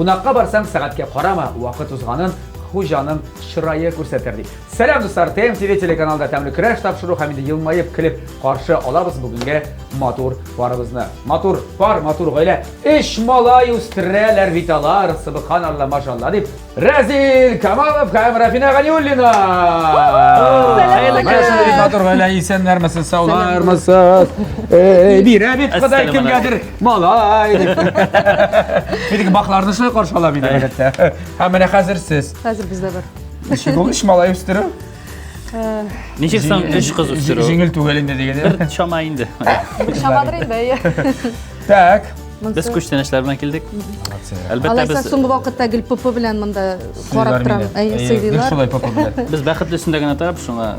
Кунакка барсаң, сәгатькә карама, вакыт узганын хуҗаның чырае күрсәтер ди. Сәлам дуслар, ТМТВ телеканалында тәмле көрәш тапшыру һәм инде елмаеп көлеп каршы алабыз бүгенге матур парыбызны. Матур пар, матур гаилә. Өч малай үстерәләр бит алар, субханалла, машалла дип. Разил Камалов һәм Рафина Ганиуллина. Хәерле Менә шундый бит матур гаилә, исәннәрмесез, саулармысыз? Эй, бирә бит Ходай кемгәдер малай дип. Бит бакларны шулай каршы ала бит әлбәттә. Һәм менә хәзер сез. Хәзер бездә бар. Ничек ул өч малай үстерү? Ничек соң өч кыз үстерү? Җиңел түгел инде дигән. Бер чама инде. Бер чамадыр инде, әйе. Так. Без күчтәнәчләр белән килдек. Әлбәттә, Алайса без соңгы вакытта гел ПП белән монда карап торам. Әйе, сыйлыйлар. Шулай ПП белән. Без бәхетле өстендә генә торабыз, шуңа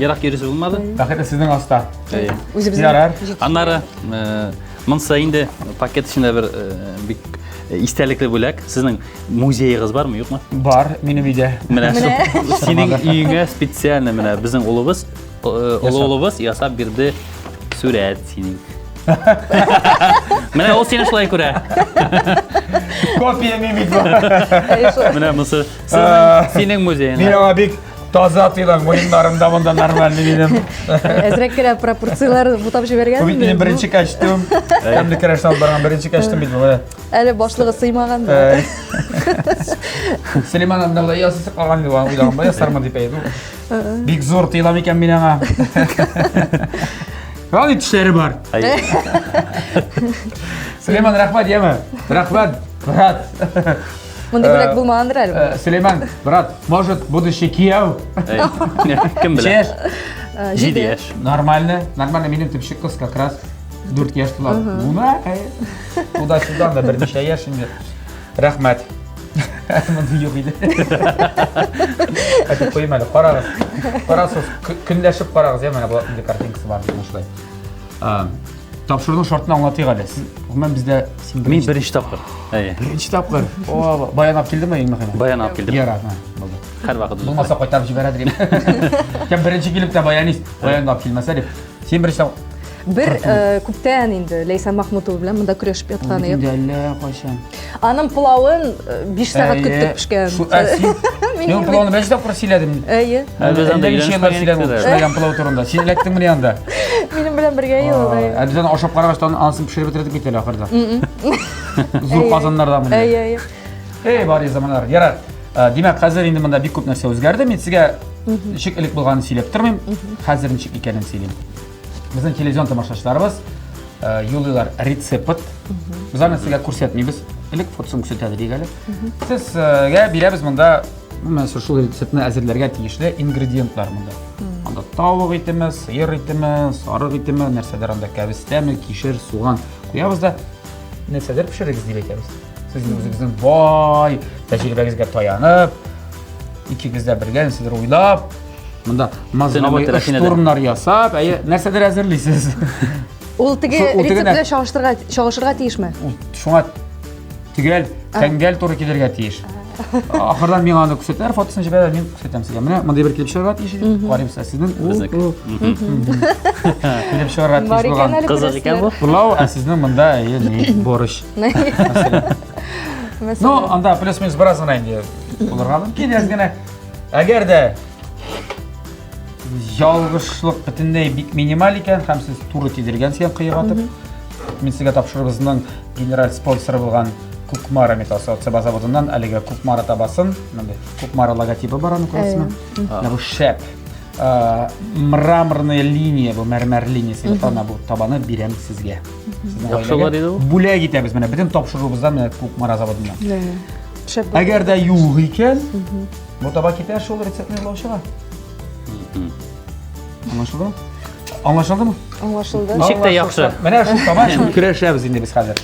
ерак йөрисе булмады. Бәхетле сезнең аста. Әйе. Үзебезнең Ярар. Аннары э, монысы инде пакет эчендә бер э, бик истәлекле бүләк. Сезнең музеегыз бармы, юкмы? Бар, минем өйдә. Менә шул синең өеңә специально менә безнең улыбыз, э, олы улыбыз ясап бирде сурәт синең. Менә ул сине шулай күрә. Копия мин бит бу. Менә монысы сезнең синең музеең. Мин аңа бик таза тоелам, муеннарым да монда нормальный минем. Әзрәк кенә пропорцияләр бутап җибәргән. Бу бит минем беренче костюм. Тәмле көрәш алып барган беренче костюм бит бу. Әле башлыгы сыймаган. Сөләйман анда болай ясыйсы калган дип уйлаган ба ясармын дип әйтү. Бик зур тыелам икән мин аңа. Андый тешләре бар. Сөләйман, рәхмәт, яме. Рәхмәт, брат. Мондый бүләк булмагандыр әле. Сөләйман, брат, может, будущий кияү? Кем белә? Яшь? 7 яшь. Нормально, нормально, минем төпчек кыз как раз 4 яшь тула. Буна, туда-сюда да берничә яшь инде. Рәхмәт. Мондый юк иде. Әйтеп куйым әле, карагыз. Карасыз, көнләшеп карагыз, я менә бу инде картинкасы бар менә шулай. Тапшыруның шартын аңлатыйк әле. Сез гомумән бездә син Мин беренче тапкыр. Әйе. Беренче тапкыр. О, баян алып килдеме иң мөһиме? Баян алып килдем. Ярар, булды. Һәрвакыт. Булмаса кайтарып җибәрә дим. Кем беренче килеп тә баянист, баян алып килмәсә дип. Син беренче Бер э, күптән инде Ләйсән Махмутова белән монда көрәшеп яткан идек. Инде әллә кайчан. Аның пылавын 5 э, сәгать көттек пешкән. Шу, ә, син, мин пылауны 5 тапкыр сөйләдем. Әйе. Ә без анда өйләнешмәгән идек. Пешмәгән пылау турында. Син эләктең менә анда. Минем белән бергә юлда. Ә без аны ашап карагач, анысын пешереп бетердек бит әле ахырда. Зур казаннарда менә. Әйе, әйе. Эй, бар заманнар. Ярар. Э, димәк, хәзер инде монда бик күп нәрсә үзгәрде. Мин сезгә ничек элек булганын сөйләп тормыйм. Хәзер ничек икәнен сөйлим. Безнең телевизион тамашачыларыбыз э, юлыйлар рецепт. Без аны сезгә күрсәтмибез. Элек фотосын күрсәтә дидек әле. Сезгә бирәбез монда менә шул рецептны әзерләргә тиешле ингредиентлар монда. Анда тавык итеме, сыер итеме, сарык итеме, нәрсәдер анда кәбестәме, кишер, суган куябыз да нәрсәдер пешерегез дип әйтәбез. Сез инде үзегезнең бай тәҗрибәгезгә таянып, икегез дә бергә нәрсәдер уйлап, монда мозговой штурмнар ясап, әйе, нәрсәдер әзерлисез. Ул теге рецепт белән чагыштырырга чагышырга тиешме? Ул шуңа төгәл, тәңгәл туры килергә тиеш. Ахырдан миңа аны күрсәтәләр, фотосын җибәрәләр, мин күрсәтәм сезгә. Менә мондый бер килеп чыгарга тиеш иде. Карыйм сез сезнең ул килеп чыгарга тиеш булган. Кызык икән бу. Пылау, ә сезнең монда әйе, ни, борщ. Ну, анда плюс-минус бераз гына инде булырга мөмкин, әз генә. Әгәр дә ялгышлык бөтенләй бик минималь икән һәм сез туры тидергәнсез икән кыек атып, мин сезгә тапшыруыбызның генераль спонсоры булган Кукмара металл савыт-саба заводыннан әлеге Кукмара табасын, мондый Кукмара логотибы бар аның күрәсезме? Менә бу шәп. Э, мраморная линия бу мәрмәр линиясе дип атала бу табаны бирәм сезгә. Яхшы булыр иде ул. Бүләк итәбез менә бөтен тапшыруыбыздан менә Кукмара заводыннан. Шәп. Әгәр дә юк икән, бу таба китә шул рецептны юллаучыга. Аңлашылдымы? Аңлашылдымы? Аңлашылды. Ничек тә яхшы. Менә шул таба шул көрәшәбез инде без хәзер.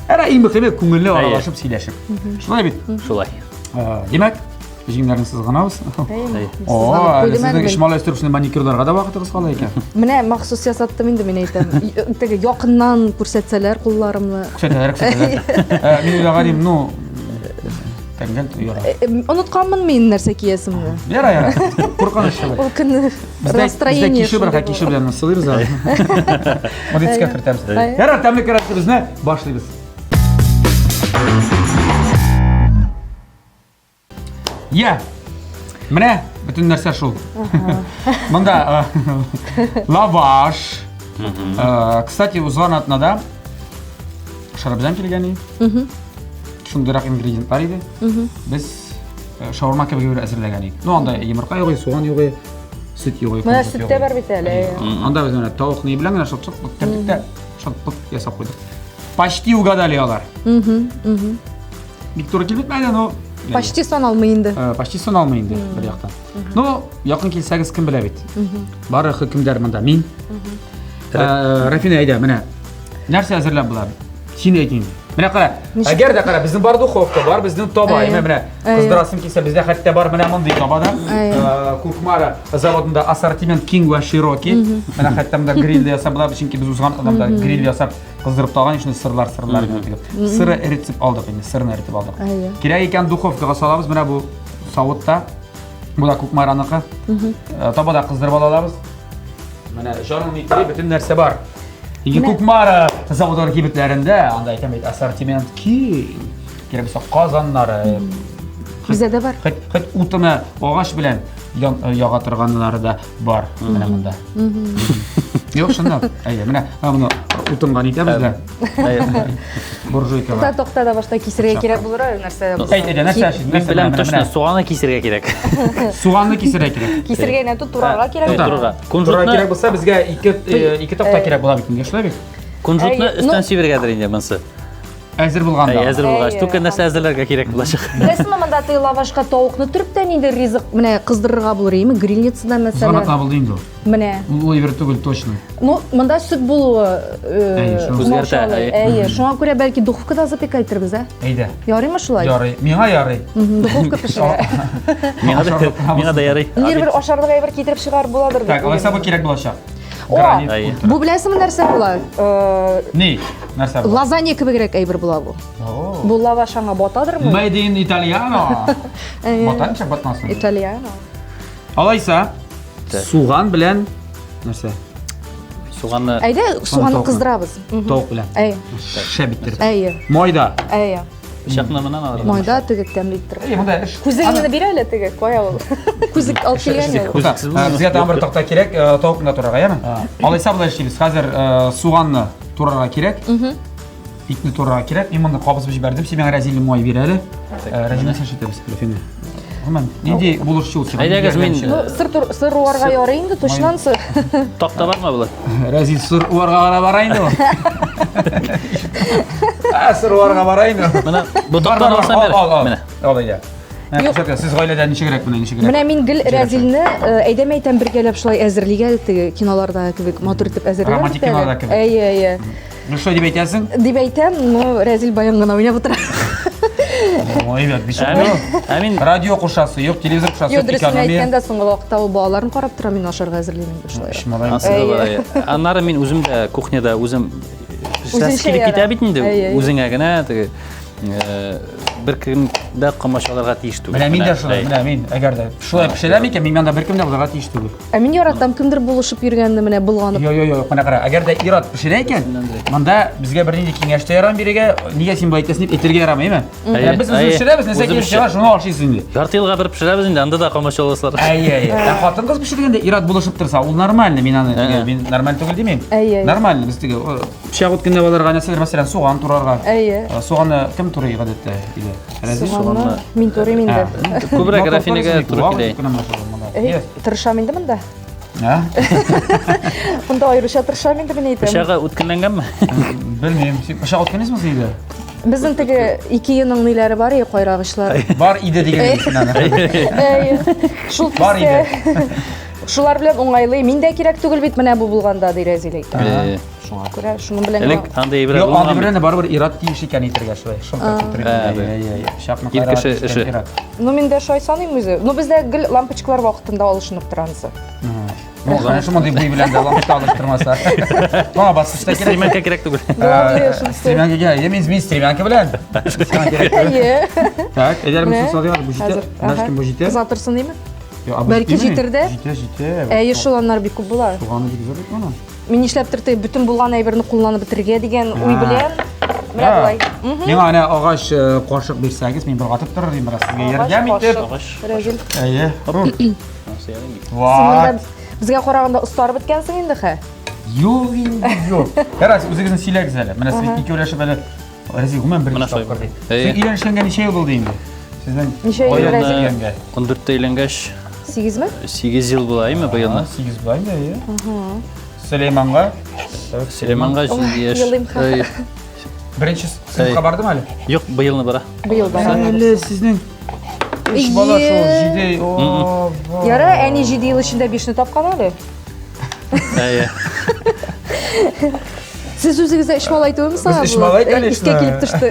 Әнә иң мөһиме күңелле аралашып сөйләшеп. Шулай бит? Шулай. Димәк, Җиңнәрне сызганабыз. О, әле сезнең өч малай үстереп шундый маникюрларга да вакытыгыз кала икән. Менә махсус ясаттым инде мин әйтәм. Теге якыннан күрсәтсәләр кулларымны. Күрсәтәләр, күрсәтәләр. Э, мин уйлаган идем, ну, тәңгәл яра. Э, э, онытканмын мин нәрсә киясемне. Яра, яра. Куркыныч түгел. Ул көнне настроение. Бездә кишер бар, кишер белән сылыйбыз аны. Моны искә кертәбез. Ярар, тәмле керәтебезне башлыйбыз. Я. Менә бөтен нәрсә шул. Монда лаваш. Кстати, узган атнада шарабзан килгән иде. Шундыйрак ингредиентлар иде. Без шаурма кебек бер әзерләгән идек. Ну, анда йомырка юк иде, суган юк иде, сөт юк иде. Менә сөт тә бар бит әле. Анда без менә тавык ни белән генә шык-шык үткәрдек тә, шык-пык ясап куйдык. Почти угадали алар. Бик туры килеп бетмәде, но Почти саналмый инде. Почти саналмый инде бер яктан. Ну, якын килсәгез кем белә бит. Бары хөкемдар монда мин. Рафина әйдә, менә. Нәрсә әзерләп була? Син әйт инде. Менә кара, әгәр дә кара, безнең бар духовка, бар безнең таба. Әйме менә кыздырасың килсә, бездә хәтта бар менә мондый таба да. Кукмара заводында ассортимент киң вә широкий. Менә хәтта монда гриль дә ясап була, чөнки без узган адамда гриль ясап кыздырып таган өчен сырлар, сырлар генә Сыры эретеп алдык инде, сырны эретеп алдык. Кирәк икән духовкага салабыз, менә бу савытта. Бу да Кукмараныкы. Табада кыздырып ала алабыз. Менә җаның ни тели, бөтен нәрсә бар. Инде Кукмара заводлары кибетләрендә анда әйтәм бит, ассортимент киң. Кирәк булса казаннары. Бездә дә бар. Хоть, хоть утыны агач белән яга торганнары да бар менә монда. Юк, чынлап. Әйе, менә моны утынга нитәбез дә. Буржуйкага. Тукта, тукта да башта кисергә кирәк булыр әле нәрсә. Әйт, әйдә, нәрсә эшлисең? Мин беләм точно, суганны кисергә кирәк. Суганны кисергә кирәк. Кисергә генә тут турарга кирәк. Турарга. Кунжутны кирәк булса, безгә ике такта кирәк була бит инде, шулай бит? Кунжутны өстән сибергәдер инде монысы. Әзер булганда. Әй, әзер булгач, только нәрсә әзерләргә кирәк булачак. Беләсеңме, монда теге лавашка тавыкны төреп тә нинди ризык менә кыздырырга булыр, име, грильницада мәсәлән. Зур булды инде ул. Менә. Ул әйбер түгел точно. Ну, монда сөт булуы үзгәртә. Әйе, шуңа күрә бәлки духовкада запекать итәрбез, ә? Әйдә. Ярыймы шулай? Ярый. Миңа ярый. Духовка пешерә. Миңа да, миңа да ярый. Нидер бер ашарлык әйбер китереп чыгарып буладыр. Так, алайса бу кирәк булачак. О, бу беләсеңме нәрсә була? Ни? Нәрсә була? Лазанья кебегрәк әйбер була бу. Бу лаваш аңа батадырмы? Made in Italiano. Бата ничек батмасын? Italiano. Алайса, суган белән нәрсә? Суганны Әйдә, суганны кыздырабыз. Тавык белән. Әйе. Шәп иттереп. Әйе. Майда. Әйе. Пычакны моннан алырга. Майда теге тәмле иттереп. Әйе, монда эш. Күзлегеңне бир әле теге, кая ул? Күзлек алып килгән ул. Күзлексез булмый. Безгә тагын бер такта кирәк, тавыкны да турарга, яме? Алайса болай эшлибез. Хәзер суганны турарга кирәк. Итне турарга кирәк. Мин моны кабызып җибәрдем. Син миңа Рәзилне май бир әле. Рәзилне нәрсә эшләтәбез, Рәфинә? Гомумән, нинди булышчы ул сиңа? Әйдәгез, мин Ну, сыр тур, сыр уарга ярый инде, точнан сыр. Такта бармы болай? Рәзил сыр уарга гына бара инде ул. Ә, сыр уарга бара инде. Менә бу тактаны алсам бер. Ал, ал, Менә. Ал әйдә. Менә күрсәтә, сез гаиләдә ничегрәк менә ничегрәк? Менә мин гел Рәзилне әйдәм әйтәм бергәләп шулай әзерлик әле теге киноларда кебек матур итеп әзерләп. Романтик киноларда кебек. Әйе, әйе. Ну что дип әйтәсең? Дип әйтәм, но Рәзил баян гына уйнап утыра. Ой, бит бишек. Ә мин Радио кушасы юк, телевизор кушасы Юк, юк, дөресен экономия. әйткәндә соңгы вакытта ул балаларын карап тора, мин ашарга әзерлим инде шулай. Эш малай. Ансы да бар, әйе. Аннары мин үзем дә кухняда үзем пешерәсе Үзенчә килеп китә яра. бит инде. Әйе, әйе. Үзеңә генә теге бер кем дә комачауларга тиеш түгел. Менә мин дә шулай, әйе. менә мин әгәр дә шулай пешерәм икән, мин анда беркем дә булырга тиеш түгел. Ә мин яратам кемдер булышып йөргәнне, менә болганып. Йо, йо, йо, менә кара, әгәр дә ир-ат пешерә икән, монда безгә бернинди киңәш тә ярамый бирергә, нигә син болай әйтәсең дип әйтергә ярамый, әйме? Әйе, Без үзебез әйе. пешерәбез, нәрсә килеп Үзебезчә. чыга, шуны ашыйсыз инде. Ярты елга бер пешерәбез инде, анда да комачауласалар. Әйе, әйе. Ә хатын-кыз пешергәндә ир-ат булышып торса, ул нормально, мин аны теге, мин нормаль түгел димим. Әйе, әйе. Нормально, без теге пычак үткәндә баларга нәрсәләр, мәсәлән, суган турарга. Әйе. Суганны кем турый гадәттә өйдә? Рәзил? Суганны мин турыйм инде. Күбрәк Рафинәгә туры килә. Әй, тырышам инде монда. Ә? Монда аеруча тырышам инде мин әйтәм. Пычагы үткенләнгәнме? Белмим. Син пычак үткенлисеңме син өйдә? Безнең теге ике елның ниләре бар иде, кайрагычлар. Бар иде дигән син аны. Әйе. Шул Бар кисә. Шулар белән уңайлы. Мин дә кирәк түгел бит менә бу булганда, ди Рәзил әйтә. Әйе. Шуңа күрә шуның белән Элек андый әйберләр Юк, андый булмаган. белән барыбер ир-ат тиеш икән итергә шулай. Шылтыр итеп. Әйе, Әйе, пычакны Ир кайрарга кеше тиеш икән эше. ир-ат. Ну, мин дә шулай саныйм үзе. Ну, бездә гел лампочкалар вакытында алышынып тора анысы. Ну, конечно, мондый буй белән дә лампочка алыштырмаса. Моңа баскыч та кирәк. Стремянка кирәк түгел. Главное, шунысы. Стремянка кирәк. Я мин мин стремянка белән. Сиңа кирәк түгел. Әйе. Так, әйдә Менә. мин салыйм, бу җитә. Хәзер. Бәлки бу җитә. Кыза торсын димме? Йо, а бу Бәлки җитәме? җитер дә. Җитә, җитә. Әйе, шул аннар бик күп була. Суганы бик зур бит моның. Мин нишләптер теге бөтен булган әйберне кулланып бетерергә дигән уй белән. Менә болай. Миңа әнә агач э, кашык бирсәгез, мин болгатып торыр идем бераз сезгә ярдәм итеп. Агач. Рәзил. Әйе. Син безгә караганда остарып беткәнсең инде, хә? Юк инде, юк. Ярар, үзегезне сөйләгез әле. Менә сез икәүләшеп әле Рәзил, гомумән беренче тапкыр ди. Син өйләнешкәнгә ничә ел булды инде? Сезнең ничә ел Рәзил? 14-тә өйләнгәч. 8-ме? 8 ел була, әйме, быелны? 8 була инде, әйе. Сөләйманга? Сөләйманга 7 яшь. Елыйм хәзер. Беренче сыйныфка бардымы әле? Юк, быелны бара. Быел бара. Әле сезнең өч бала шул, җиде. Яра, әни 7 ел эчендә бишне тапкан әле. Әйе. Сез үзегез дә өч малай түгелме соң? Без өч малай, конечно. Искә килеп төште.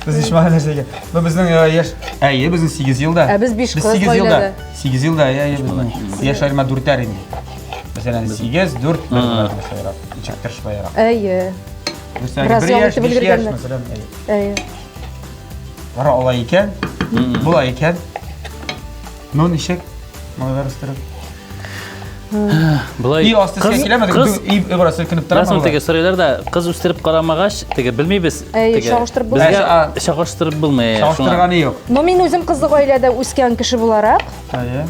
Без өч малай нәрсәгә? Ну, безнең яшь... Әйе, безнең 8 елда. Ә без 5 кыз 8 елда. 8 елда, әйе, безнең. Яшь аерма дүртәр инде. Мәсәлән, 8, 4, 1 шулайрак. Ничектер шулайрак. Әйе. Бераз ял итеп өлгергәннәр. Мәсәлән, әйе. Бара алай икән, болай икән. Ну, ничек? Малайлар үстереп. Болай И асты кыз- киләме? Кыз И бераз селкенеп тора. Менә теге сорыйлар да, кыз үстереп карамагач, теге белмибез. Әй, чагыштырып булмый. Безгә чагыштырып булмый. Чагыштырганы юк. Но мин үзем кызлы гаиләдә үскән кеше буларак, Әйе.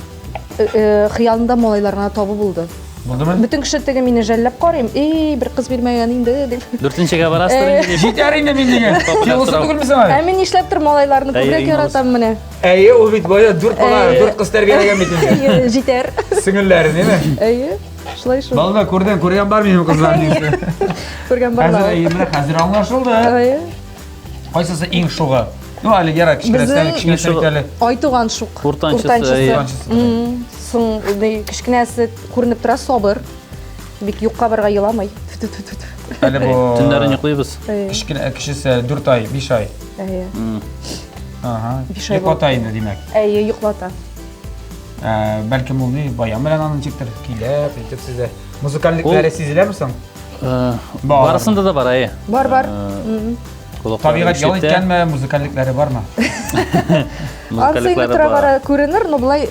Хыялымда малайлар гына табу булды. Булдымы? Бөтен кеше теге мине жәлләп карыйм. Эй, бер кыз бирмәгән инде дип. Дүртенчегә барасыздыр инде дип. Җитәр инде мин дигән. Син түгелме соң әле? Ә мин нишләптер малайларны күбрәк яратам менә. Әйе, ул бит бая дүрт бала, дүрт кыз тәрбияләгән бит инде. Әйе, җитәр. Сеңелләре, неме? Әйе, шулай шул. Балда күрдең, күргән бар минем кызлар дисең. Күргән бар. Хәзер әйе, менә хәзер аңлашылды. Әйе. Кайсысы иң шугы? Ну, әле яра, кечкенәсе, кечкенәсе бит әле. Айтуган шук. Уртанчысы. Уртанчысы. Соң, кечкенәсе күренеп тора, сабыр. Бик юкка барга еламый. Әле бу Төннәрен йоклыйбыз. Кечкенә кешесе 4 ай, 5 ай. Әйе. Ага. Йоклата инде, димәк. Әйе, йоклата. Ә, бәлкем ул ни, баян белән аны ничектер көйләп, әйтеп сездә. Музыкальлекләре сизеләме соң? Барысында да бар, әйе. Бар, бар. Табигать ял иткәнме, музыкальлекләре бармы? Ансы инде тора бара күренер, но болай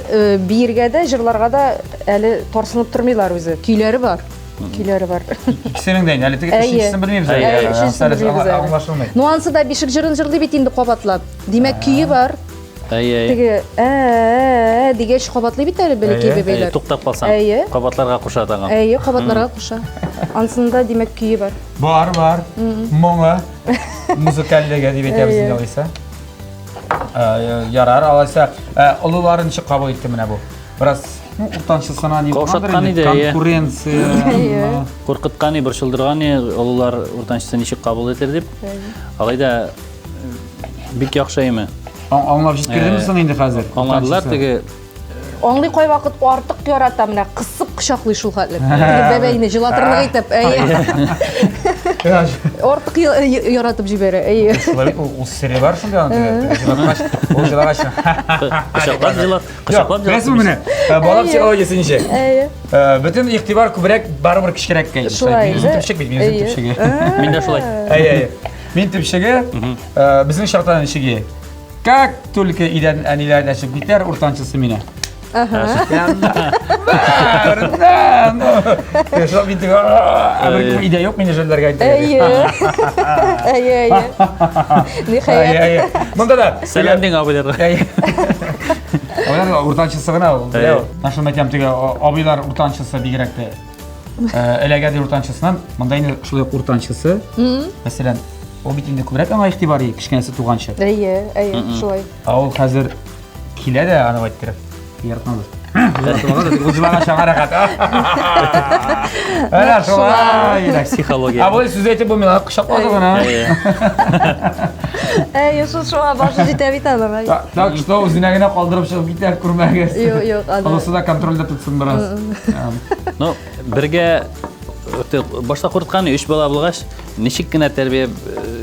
биергә дә, җырларга да әле тарсынып тормыйлар үзе. Көйләре бар. Көйләре бар. Икесенең дә инде, әле теге өченчесен белмибез әле. Өченчесен белмибез әле. Аңлашылмый. Ну ансы да бишек җырын җырлый бит инде кабатлап. Димәк, көе бар. Әйе. Теге ә дигәч кабатлый бит әле бәләкәй бәбәйләр. Туктап калсаң, кабатларга куша тагын. Әйе, кабатларга куша. Ансында димәк көе бар. Бар, бар. Моңы, музыкальлеге дип әйтәбез инде алайса. Ярар, алайса, олыларын ничек кабул итте менә бу? Бераз ну, уртанчысына ни Каушаткан иде, конкуренция. Куркыткан, борчылдырган, олылар уртанчысы ничек кабул итер дип. Алай да бик яхшы әйме. Аңлап җиткердеме соң инде хәзер? Аңладылар теге Аңлый кайвакыт артык ярата, менә кысып кочаклый шул хәтле. Теге бәбәйне җылатырлык итеп, әйе. Артык яратып җибәрә, әйе. Шулай бит, ул сере бар шундый аның теге. Җылаткач, ул җылагач. Кочаклап җылат, кочаклап җылат. Беләсеңме менә, бала психологиясе ничек? Әйе. Бөтен игътибар күбрәк барыбер кечкенәрәккә. Шулай. Мин үзем төпчек бит, мин үзем төпчеге. Мин дә шулай. Әйе, әйе. Мин төпчеге, безнең чакта ничек? Как только өйдән әниләр дәшеп китәр, уртанчысы мине. Ага. Шул бит өйдә юк мине жәлләргә әйтә. Әйе. Әйе, әйе. Ниһаять. Монда да. Сәлам дин абыйларга. Әйе. Абыйлар уртанчысы гына ул. Менә шуны әйтәм, теге абыйлар уртанчысы бигрәк тә. Эләгә ди уртанчысынан. Монда инде шулай ук уртанчысы. Мәсәлән, ул бит инде күбрәк аңа игътибар итә, кечкенәсе туганчы. Әйе, әйе, шулай. Ә ул хәзер килә дә аны әйттереп. Яратмады. Ул җылага чага рәхәт. Әнә шулай. Психология. Ә болай сүз әйтеп булмый, аны кочаклады гына. Әйе, шул шуңа башы җитә бит аның. Так что үзенә генә калдырып чыгып китәр күрмәгез. Юк, юк, аны. Анысы да контрольдә тотсын бераз. Ну, бергә башта курыккан өч бала булгач, ничек кенә тәрбия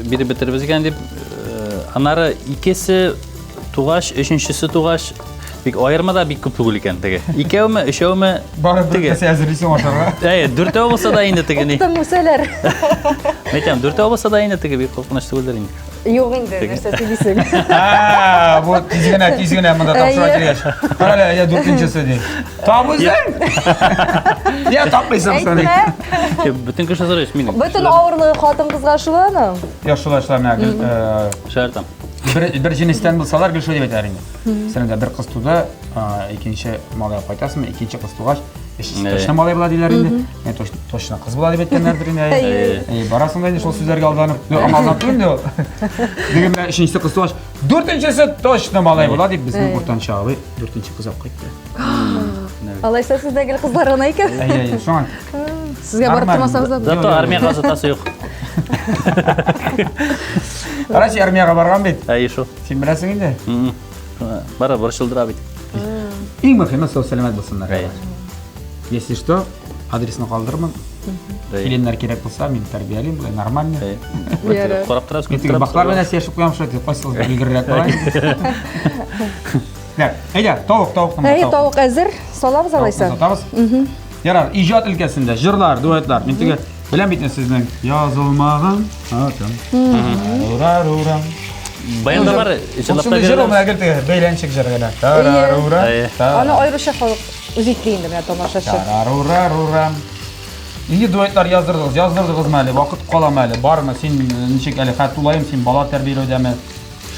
биреп бетербез икән дип, аннары икесе тугач, өченчесе тугач, бик аерма да бик күп түгел икән теге. Икәүме, өчәүме? Барып бер кесә әзерлисең ашарга. Әйе, дүртәү булса да инде теге ни. Уктым үсәләр. Әйтәм, дүртәү булса да инде теге бик куркыныч түгелдер инде. Юк инде, нәрсә сөйлисең? А, бу тиз генә, тиз генә монда тапшыра килгәч. Кара әле, я дүртенчесе ди. Тап үзең! Я тапмыйсың соң. Әйтмә. Бөтен кеше сорый, мин. Бөтен авырлыгы хатын-кызга шул аның. Я шулай, шулай менә гел, Шаяртам. бер бер җенестән булсалар гел шулай дип әйтәләр инде. Синең дә бер кыз туды, икенче малай кайтасыңмы, икенче кыз тугач, точно малай була диләр инде. Мен точно кыз була дип әйткәннәрдер инде. Әй, барасың да инде шул сүзләргә алданып. Ну, аңа алданып инде ул. Бүген менә өченчесе кыз тугач, дүртенчесе точно малай була дип безнең уртанчы абый дүртенче кыз алып кайтты. Алайса сездә гел кызлар гына икән. Әй, әй, шуңа. Сезгә барып тормасагыз да. Зато армиягә озатасы юк. Карачы, армиягә барган бит. Әй, шул. Син беләсең инде. Бара борчылдыра бит. Иң мөһиме сау сәламәт булсыннар. Если что, адресны калдырмын. Киленнәр кирәк булса, мин тәрбиялим, болай нормально. Карап торабыз, Мин теге баклар белән сөйләшеп куям шулай, кайсыгыз өлгеррәк була. Так, әйдә, тавык, тавык. Әй, тавык әзер, салабыз алайса. Сатабыз. Ярар, иҗат өлкәсендә җырлар, дуэтлар. Мин теге беләм бит сезнең язылмаган хатым. Ура-рура. Баянда бар, җырлап та Җыр ул менә гел теге бәйләнчек җыр генә. Тарарура. Аны аеруча халык үз итте инде менә тамашачы. Тарарура-рура. Нинди дуэтлар яздырдыгыз? Яздырдыгызмы әле? Вакыт каламы әле? Бармы? Син ничек әле? Хәтта тулаем син бала тәрбияләүдәме?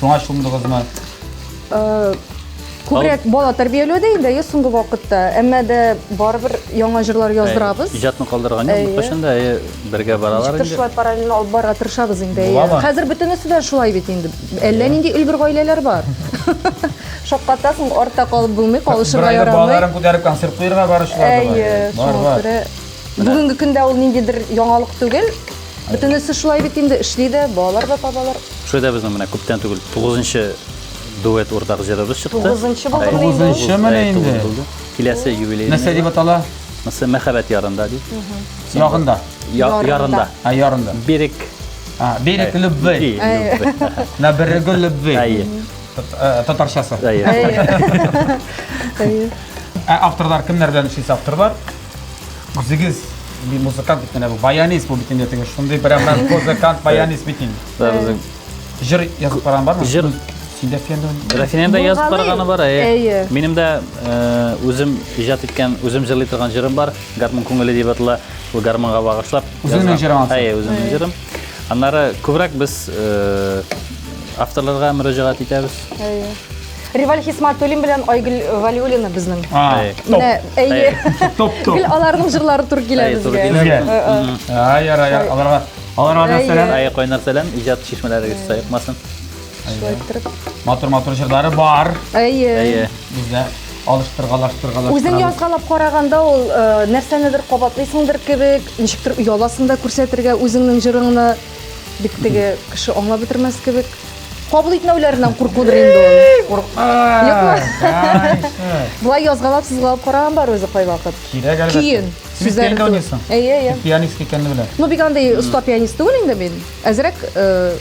Шуңа чумдыгызмы? Күбрәк бала тәрбияләүдә инде, әйе, соңгы вакытта. Әмма дә барыбер яңа җырлар яздырабыз. Иҗатны калдырган юк, беркайчан да, әйе, бергә баралар инде. Шулай параллельно алып барырга тырышабыз инде. Әйе. Хәзер бөтенесе дә шулай бит инде. Әллә нинди өлгер гаиләләр бар. Шаккатасың, артта калып булмый, калышырга ярамый. Балаларын күтәреп концерт куярга баручылар да бар. Әйе, шуңа күрә бүгенге көндә ул ниндидер яңалык түгел. Бөтенесе шулай бит инде, эшли дә, балалар да табалар. Шулай да безнең менә күптән түгел 9-нчы дуэт уртак җырыбыз чыкты. 9-нчы булды инде. 9-нчы менә инде. Киләсе юбилей. Нәрсә дип атала? Нәрсә мәхәббәт ярында дип. Ягында. Ярында. А, ярында. Берег. А, берег любви. На берегу любви. Әйе. Татарчасы. Әйе. Әйе. Ә авторлар кемнәр белән эшлисез авторлар? Үзегез бит музыкант бит менә бу баянист бу бит инде теге шундый прям музыкант баянист бит инде. Да, безнең Җыр язып караган бармы? Җыр. Син дә пианино Рафинәнең дә язып караганы бар, әйе. Минем дә үзем иҗат иткән, үзем җырлый торган җырым бар. Гармун күңеле дип атала. Ул гармунга багышлап. Үзеңнең җырың ансы? Әйе, үземнең җырым. Аннары күбрәк без авторларга мөрәҗәгать итәбез. Әйе. Риваль Хисматуллин белән Айгөл Валиуллина безнең. Топ. Менә, әйе. Топ, топ. Гел аларның җырлары туры килә безгә. Безгә. Ай, ярай, ярай. Аларга, аларга да сәлам. Әйе, кайнар сәлам. Иҗат чишмәләрегез саекмасын. Шулай иттереп. Матур-матур җырлары бар. Әйе. Әйе. Бездә алыштыргалаштыргалаштырабыз. Үзең язгалап караганда ул нәрсәнедер кабатлыйсыңдыр кебек, ничектер ояласың да күрсәтергә үзеңнең җырыңны. Бик теге кеше аңлап бетермәс кебек. Кабул итмәүләреннән куркудыр инде ул. Куркма. Юкмы? Болай язгалап, сызгалап караган бар үзе кайвакыт. Кирәк әлбәттә. Көен. Син пианино уйныйсың. Әйе, әйе. Пианист икәнне беләм. Ну, бик андый оста пианист түгел инде мин. Әзрәк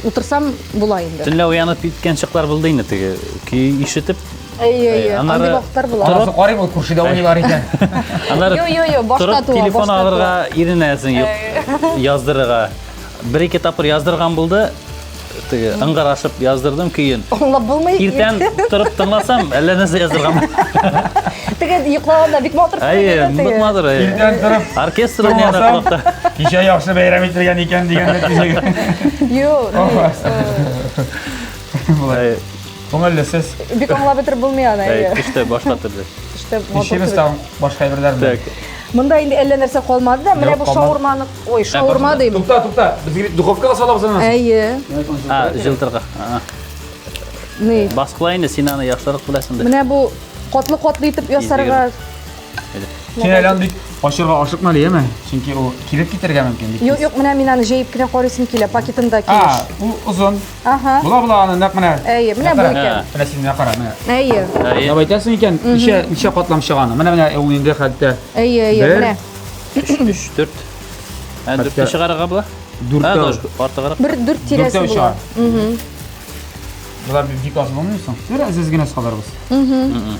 утырсам була инде. Төнлә уянып киткән чаклар булды инде теге. Көй ишетеп. Әйе, әйе. Андый вакытлар була. Анасы карыйм, ул күршедә уйныйлар икән. Аннары Йо, йо, йо, башта туа, телефон алырга иренәсең, юк, яздырырга. Бер-ике тапкыр яздырган булды. Теге ыңгырашып яздырдым көен. Аңлап булмый. Иртән торып тыңласам, әллә нәрсә яздырган. Теге йоклаганда бик матур. Әйе, бик матур. Иртән торып оркестр уйный колакта. Кичә яхшы бәйрәм ителгән икән дигән нәтиҗәгә. Юк. Болай. Күңелле сез. Бик аңлап бетереп булмый аны. Әйе, төштә башка төрле. Төштә матур. Ничебез тагын башка әйберләр белән. Монда инде әллә нәрсә калмады да, менә бу шаурманы, ой, шаурма дим. Тукта, тукта, без бит духовкага салабыз аны. Әйе. А, җылтырга. Ни? Баскыла инде, син аны яхшырак беләсең дә. Менә бу катлы-катлы итеп ясарга. Син әле аны бик ачырга ашыкма әле, яме? Чөнки ул кибеп китәргә мөмкин бик. Юк, юк, менә мин аны җәеп кенә карыйсым килә, пакетында килеш. А, ул озын. Ага. Була була аны нәкъ менә. Әйе, менә бу икән. Менә син менә кара, менә. Әйе. Әйе. Әйтәсең икән, ничә ничә катлам чыга аны. Менә менә ул инде хәтта. Әйе, әйе, менә. 3 3 4. Ә дүртне чыгарырга була? Дүртәү. Артыграк. Бер дүрт тирәсе була. Мгм. Болар бик аз булмый соң. Бер әзез генә салырбыз. Мгм.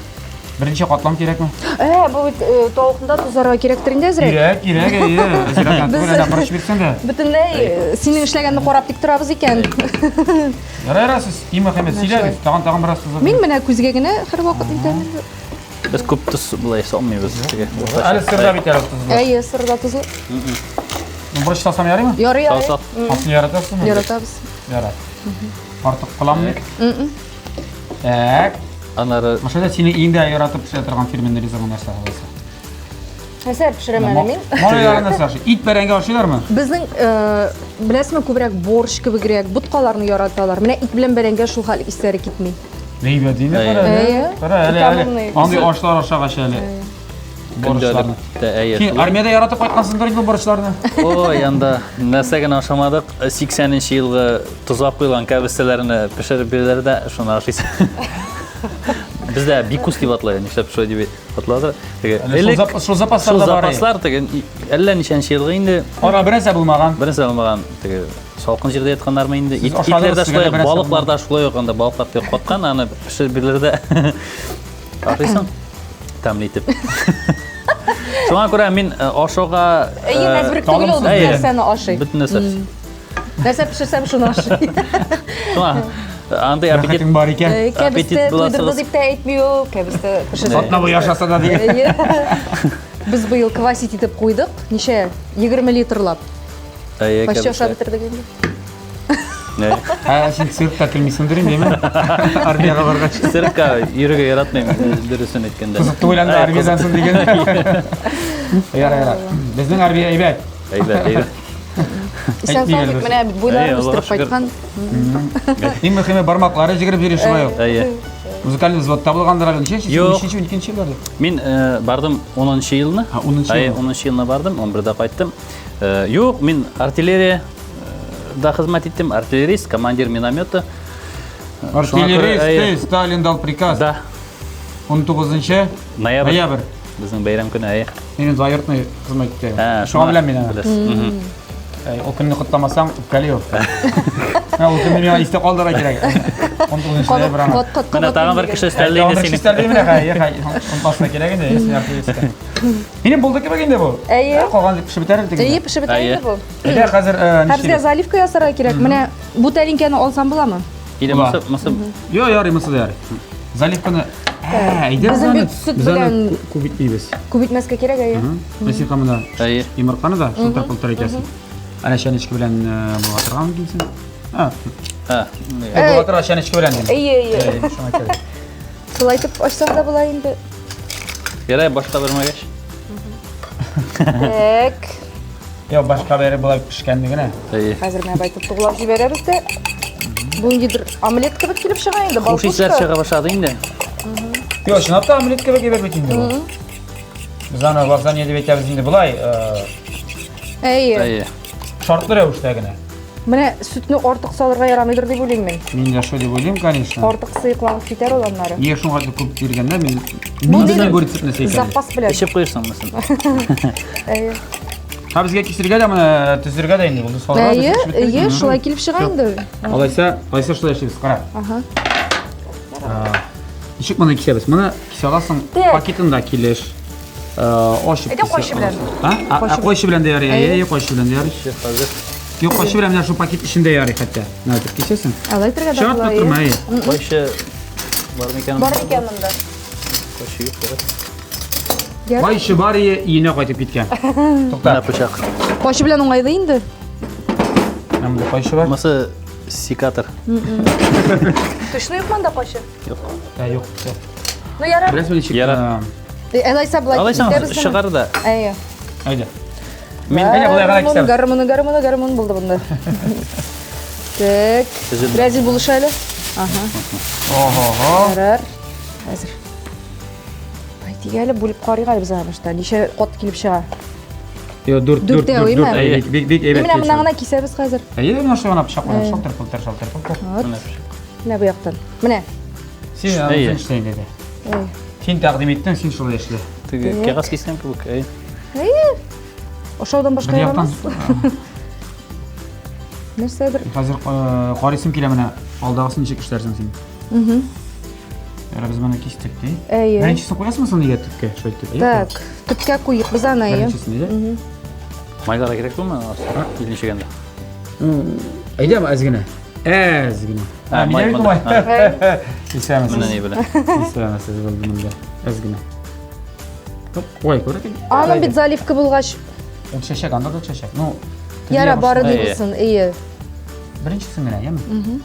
Берничә катлам кирәкме? Ә, бу бит э, тавыкны да тозларга кирәктер инде әзрәк. Кирәк, кирәк, әйе. Әзрәк Без- түгел, әнә борыч бирсәң дә. Бөтенләй э, синең эшләгәнне карап тик торабыз икән. Ярар, ярар, сез иң мөһиме сөйләгез. Тагын тагын бераз тозлап. Мин менә күзгә генә һәрвакыт итәм. Без күп тоз болай салмыйбыз. Теге. Әле сырда бит әле тозлы. Әйе, сырда тозлы. Борыч салсам ярыймы? Ярый, Сал, ярый. сал. Асын яратасызмы? Яратабыз. Ярат. Артык кыламмы? Так. Аннары Машада синең өеңдә яратып пешерә торган фирменный ризыгың нәрсә алайса? Нәрсә пешерәм әле мин? Малайлар нәрсә ашый? Ит бәрәңге ашыйлармы? Безнең, э, беләсезме, күбрәк борщ кебегрәк, боткаларны яраталар. Менә ит белән бәрәңгә шул хәл исләре китми. Әйбәт инде, кара әле. Әйе. Кара әле, әле. Утамынный. Андый ашлар ашагач әле. Борычларны. Тә, әйе. Син армиядә яратып кайткансыңдыр инде борычларны. Ой, анда нәрсә генә ашамадык. 80 елгы тозлап куелган кәбестәләрне пешереп бирәләр дә, шуны ашыйсың. Бездә бикус дип атлый, нишләп шулай дип атладыр. Теге Әле шул элек зап- шул запаслар шул да бар. запаслар теге әллә ничәнче елгы инде Ара бернәрсә булмаган. бернәрсә булмаган теге салкын җирдә ятканнармы инде. Сез Ит, ашадыгыз, итләр дә сезгә шулай дә ук, бернәрсә балыклар да шулай ук анда балыклар теге каткан, аны пешереп бирәләр дә ашыйсың. Тәмле итеп. Шуңа күрә мин э, ашауга Әйе, э, нәзберек түгел ул бөтен әйе. нәрсәне ашый. Бөтен нәрсә. Нәрсә пешерсәм, шуны ашый. Шуңа э, андый аппетит Рәхәтең бар икән. Э, Кәбестә Аппетит туйдырды буласыгыз. дип тә әйтми ул, кәбестә пешерсәм. Атна буе ашаса да дигән. Әйе. Без быел квасить итеп куйдык. Ничә? 20 литрлап. Әйе, Почти кәбестә. ашап бетердек инде. Әйе. Ә син циркта килмисеңдер инде, әйме? Армиягә баргач. Циркка йөрергә яратмыйм, дөресен әйткәндә. Кызык түгел анда Әйе, армиядән соң дигән. Ярар, ярар. Безнең армия әйбәт. кызык. Әйбәт, әйбәт. Исән сау дип менә буйларын Әйе, Аллага үстереп кайткан. Иң мөһиме бармаклары җигереп йөри шулай ук. Әйе. Музыкальный взводта булгандыр әле. Ничәнче? Юк. Ничәнче, 12 елларда? Мин э, бардым 10 елны. Ха, 10 Әйе, елны. 10 елны бардым, 11-дә кайттым. Э, Юк, мин артиллерия э, да хезмәт иттем, артиллерист, командир миномета. Шуңа күрә, Артиллерист, әйе. ты, Сталин дал приказ. Да, 19 ноябрь. ноябрь. Безнең бәйрәм көне, әйе. Мин двоюродный хезмәт итәм. Ә, Шуңа беләм мин аны. беләсез. Мгм. Әй, Ул көнне котламасаң, үпкәли ул. Ә, Ул көнне миңа истә калдыра кирәк. 19 ноябрь аны. Кат кат Менә тагын бер кеше өстәлде инде синең. Өстәлде менә, хәй, хәй, онытмаска кирәк инде, син артиллеристка. Минем булды кебек инде бу. Әйе. Ә, Калган пешеп бетәр инде. Әйе, пешеп бетә Әйе. инде бу. Әйдә хәзер э, Һәм безгә нишлибез? заливка ясарга кирәк. Менә бу тәлинкәне алсам буламы? Или Була. мысы, мысы Йо, ярый, монысы да ярый. Заливканы Ә, әйдә без Безнең аны бит сөт без аны белән- күп итмибез. Күп итмәскә кирәк, әйе. Менә син менә Әйе. йомырканы да шылтыр-пылтыр итәсең. Әнә чәнечке белән э, болгатырга мөмкинсең. А, Ха. э, болгатырга чәнечке белән дим. Әйе, әйе. Әйе, шуңа кирәк. Шулай итеп ачсаң да була инде. Ярай башка бермәгәч. Так. Юк, башка бәре болай пешкәнне генә. Әйе. Хәзер менә байтып туглап җибәрәбез дә. Бу ниндидер омлет кебек килеп чыга инде, Хуш исләр балкушка. чыга башлады инде. Юк, чынлап та омлет кебек әйбер бит инде бу. Без аны лазанья дип әйтәбез инде болай, э, Әйе. Әйе. шартлы рәвештә генә. Менә сөтне артык салырга ярамыйдыр дип уйлыйм мин. Мин дә шулай дип уйлыйм, конечно. Артык сыекланып китәр ул аннары. Нигә шуңа хәтле күп биргәннәр, мин Бу мин белмим нидер бу рецепт нәрсә икәнен. Запас белән. Эчеп куерсың монысын. Әйе. Һә безгә кисергә дә моны төзергә дә инде булды. Салырга Әйе, без бетте. әйе, шулай килеп чыга инде. Алайса, алайса шулай эшлибез, кара. Ага. Ничек моны кисәбез? Моны кисә аласың Так. пакетында килеш. Ачып Әйдә, кайчы белән. А? А, Кайчы кайчы белән дә ярый. Әйе, әйе, кайчы белән дә ярый. Хәзер. Юк, кайчы белән менә шул пакет эчендә ярый хәтта. Менә итеп кисәсең. Алай итәргә дә Чыгып була, та торма, әйе. әйе. Кайчы бар микән? Бар микән монда? Кайчы юк, бугай. Ярый. Кайчы бар ие, өенә кайтып киткән. Тукта. Менә пычак. Кайчы белән уңайлы инде. Менә монда кайчы бар. Мысы секатор. Точно юк монда кайчы. Юк. Ә, юк. юк. Ну ярар. Беләсезме ничек? Ярар. Э, Э, Алайса болай Алайса китәбез генә. чыгар да. Әйе. Әйдә. Мин Әйдә, болай гына кисәбез. Гармоны, гармоны, гармон булды монда. Так. Өзелде. Рәзил булыша әле. Ага. Ого-го. Ярар. Хәзер. Әйтик әле бүлеп карыйк әле без аны башта. Ничә кат килеп чыга? Йо, дүрт, дүрт, Дүртәү, дүрт, име? дүрт. Әйе, бик, бик әйбәт. Менә моннан килешә. гына кисәбез хәзер. Әйе, менә шулай гына пычак белән шалтыр-пылтыр, шалтыр-пылтыр. Вот. Менә пычак. Менә бу яктан. Менә. Син аны Әйе. үзең эшлә инде. Әй. Син тәкъдим иттең, син шулай эшлә. Теге кәгазь кискән кебек. Әйе. Әйе. Ашаудан башка Бер яктан ярамас. Нәрсәдер. хәзер э, карыйсым килә менә алдагысын ничек эшләрсең син. Яра, без моны кистек, ди. Әйе. Беренчесен куясыңмы соң нигә төпкә? Шулай итеп. әйе? Так, төпкә куйык без аны, әйе. Беренчесен, әйе? Майларга кирәк түгелме? Килнешегәндә. Әйдә, әз генә. Әз генә. А, Ә, май минем монда. май. Исәнмесез. Менә ни белән. Исәнмесез булды монда. Әз генә. Хоп, Ой, күрәк. Аның бит заливка булгач, Ул чәчәк, анда да чәчәк. Ну, яра бары ни Әйе. булсын, әйе. Беренчесен генә, яме? Угу.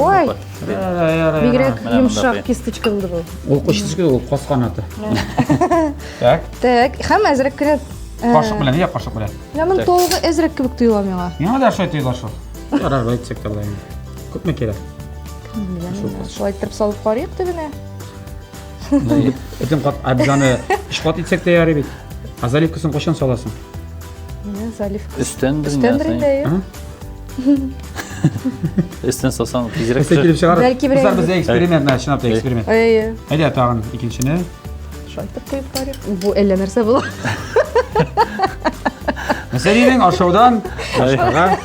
Ой, бигрәк Менә монда йомшак куя. кисточка булды бу. Ул кисточка ул каз канаты. Так, Так, һәм әзрәк кенә кашык белән, я кашык белән. Менә моның тавыгы әзрәк кебек тоела миңа. Миңа да шулай тоела шул. Ярар, әйтсәк тә була инде. Күпме кирәк? Шулай иттереп салып карыйк төбенә. Этен кат, ә без аны өч кат итсәк тә ярый бит. Ә заливкасын кайчан саласың? Менә заливка. Өстән без Өстәндер инде, әйе. А? Өстән салсаң тизрәк Өстән килеп чыгар. Бәлки берәр- Дуслар, бездә эксперимент, менә чынлап та эксперимент. Әйе. Әйдә тагын икенчене. Шулай итеп куеп карыйк. Бу әллә нәрсә була. Мәсәлән, ашаудан башкага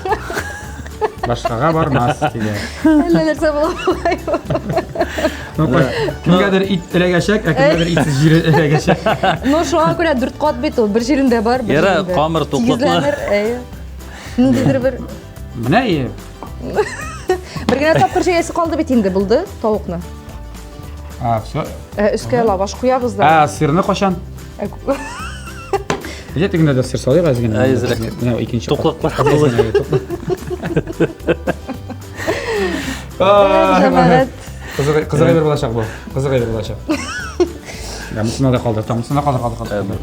башкага бармас диде. Әллә нәрсә була. Ну, кемгәдер ит эләгәчәк, ә кемгәдер итсез җире эләгәчәк. Ну, шуңа күрә дүрт кат бит ул. Бер җирендә бар, бер Яра, җирендә. камыр туклыклы. Тигезләнер, әйе. Ниндидер бер Менә и бер генә тапкыр җәясе калды бит инде булды тавыкны. А, все. Ә, өскә лаваш куябыз да. Ә, сырны кашан? Ә, Әйдә тегендә дә сыр салыйк әз генә. Әзрәк. Менә икенче. кат. Туклыклар Әз генә, туклык. Җәмәгать. Кызык кызык әйбер булачак бу. Кызык әйбер булачак. Да, монысына да калдыр, монысына калдыр, калдыр, калдыр.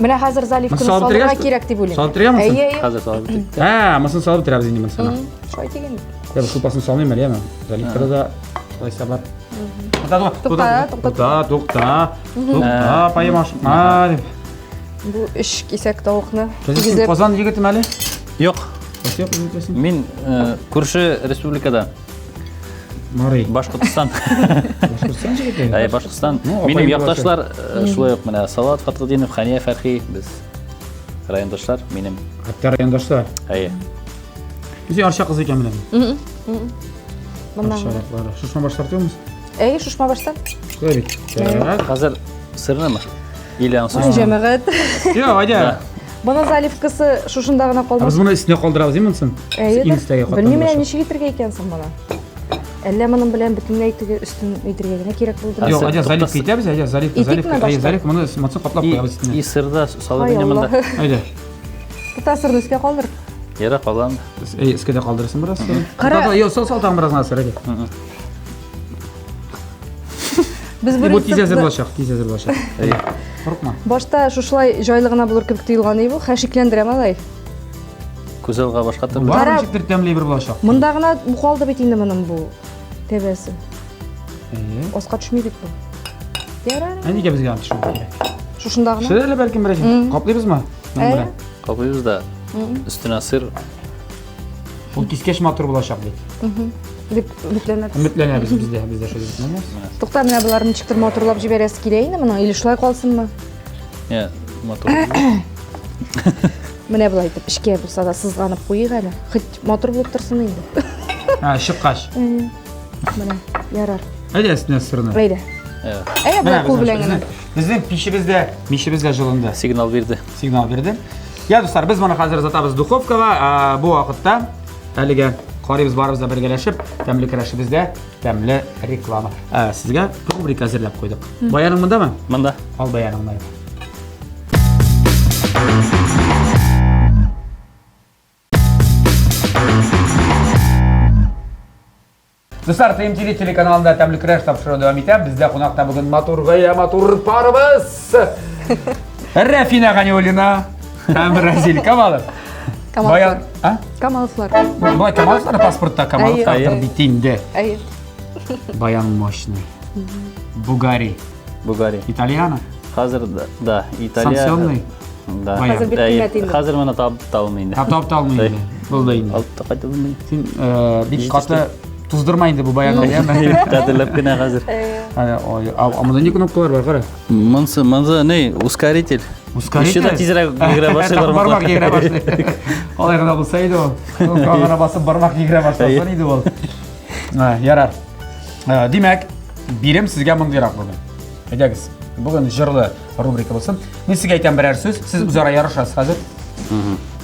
Менә хәзер заливканы Моны салып салырга бетергәч- кирәк дип уйлыйм. Салып бетергәнме Әйе, монысын? әйе. Хәзер салып беттек. Ә, монысын салып бетерәбез инде монысына. Шулай дигән. Я шулпасын салмыйм әле, яме. Заливкада да шулайса бар. Тукта, Тукта, тукта, тукта, тукта, тукта, поем ашма дип. Бу өч кисәк тавыкны Син тигезләп. Казан егетем әле? Юк, Юк, юк, мин күрше республикада, Марый. Башкортстан. Башкортстан егете? Әй, Башкортстан. Ну, Минем апаем якташлар шулай ук менә Салават Фатхетдинов, Хания Фәрхи, без райондашлар, минем. Хәтта райондашлар. Әйе. Үзе Арча кызы икән беләм. Моннан. Арча яклары. Шушма башлар түгелме? Әйе, шушма баштан. Шулай бит. Так. Хәзер сырнымы? Или Ой, ансыз? җәмәгать. Йо, әйдә. Моның заливкасы шушында гына Ә калмас. Без моны өстенә калдырабыз, димме монысын? Әйе. Иң өстәге каттан Белмим, менә булачак. ничек итергә икән соң моны. Әллә моның белән бөтенләй теге өстен итергә генә кирәк булды. Юк, Сыр әйдә заливка туктасын. итәбез, әйдә заливка, Итикме заливка. Әйе, башта? заливка, моны монысын каплап И, куябыз өстенә. и сырда салып Ай, инде монда. Аллаһ. Әйдә. Тота сырны өскә калдыр. Яра калам. Әй, өскә дә калдырсын бераз. Кара. Тукта, Юк, сал, сал тагын бераз гына сыр, әйдә. Без бу Бу тиз әзер рецептны булачак, тиз әзер булачак. Әйе. Курыкма. башта шушылай җайлы гына булыр кебек тоелган иде бу. Хә шикләндерә малай. Күз алга башка төрле. Бар Кара. ничектер тәмле бер булачак. Монда гына бу калды бит инде моның бу тәбәсе. Әйе. Аска төшми бит бу. Ярар. Ә нигә безгә аны төшерү кирәк? Шушында гына. Төшер әле бәлкем бераз. Каплыйбызмы? Моның Әйе. белән. Каплыйбыз да өстенә сыр. Ул кискәч матур булачак бит. Дип өметләнәбез. Өметләнәбез без дә, без дә шулай өметләнәбез. Тукта, менә боларны ничектер матурлап җибәрәсе килә инде моның, или шулай калсынмы? Я, матур. Менә болай итеп эчкә булса да сызганып куйыйк әле. Хоть матур булып торсын инде. Ә, чыккач. Менә, ярар. Әйдә өстенә сырны. Әйдә. Ә, Әйдә, Менә болай кул белән генә. Безнең пичебез дә, мичебез дә җылынды. Сигнал бирде. Сигнал бирде. Я, дуслар, без моны хәзер озатабыз духовкага. Ә, Бу вакытта әлегә карыйбыз барыбыз да бергәләшеп, тәмле көрәшебездә тәмле реклама. Ә, сезгә рубрика әзерләп куйдык. Баяның мондамы? Монда. Ал баяныңны. Дуслар, ТМТВ телеканалында тәмле көрәш тапшыруы дәвам итә. Бездә кунакта бүген матур гая матур парыбыз. Рәфинә Ганиуллина һәм Разил Камалов. Камаловлар. Баян, а? Камаловлар. Болай Камаловлар паспортта Камаловлар Әйе. бит инде. Әйе. Баян мощный. Бугари. Бугари. Итальяно. Хәзер да, да, Италия. Санкционный. Да. Баян. Хәзер бик Әйе, кыйммәт инде. Хәзер моны табып та алмый инде. Тап та алмый инде. Булды инде. Алып та кайта алмый. Син бик каты туздырма инде бу баянны, яме? Кадерләп кенә хәзер. Ой, а монда ни кнопкалар бар, кара. Монсы, монсы не, ускоритель. Ускоритель. Еще да тизрәк йөгерә башлый Бармак бармаклар. йөгерә башлый. Алай гына булса иде ул. Кнопкага гына басып бармак йөгерә башласын иде ул. Ярар. Димәк, Бирем сезгә мондыйрак бүген. Әйдәгез, бүген җырлы рубрика булсын. Мин сезгә әйтәм берәр сүз, сез үзара ярышасыз хәзер.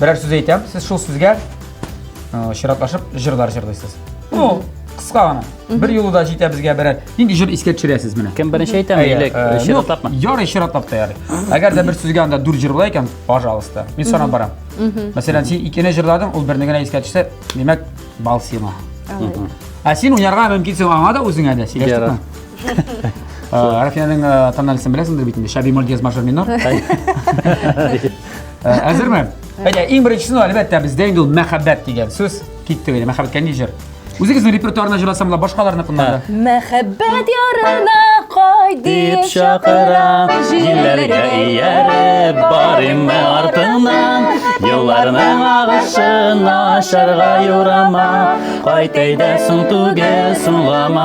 Берәр сүз әйтәм, сез шул сүзгә э, чиратлашып җырлар җырлыйсыз. Ну, кыска гына. Бер юлы да җитә безгә берәр. Нинди җыр искә төшерәсез менә? Кем беренче әйтәме Әйе, или э, ну, чиратлапмы? Ярый, чиратлап та ярый. Әгәр дә бер сүзгә анда дүрт җыр була икән, пожалуйста. Мин санап барам. Мәсәлән, син икене җырладың, ул берне генә искә төшсә, димәк, бал сиңа. Ә син уйнарга мөмкинсең аңа да, үзеңә дә, сөйләштекме? Рафинаның тональностен беләсеңдер бит инде, ша бемоль диез мажор минор. Әзерме? Әйдә, иң беренчесе, әлбәттә, бездә инде ул мәхәббәт дигән сүз. Китте инде, мәхәббәткә нинди җыр? Үзегезнең репертуарына җырласам була, башкаларныкыннан да. Мәхәббәт ярына кайт дип чакыра, җилләргә ияреп барыйммы артыңнан, елларның агышын ашарга юрама, кайт әйдә соң түгел, соңлама.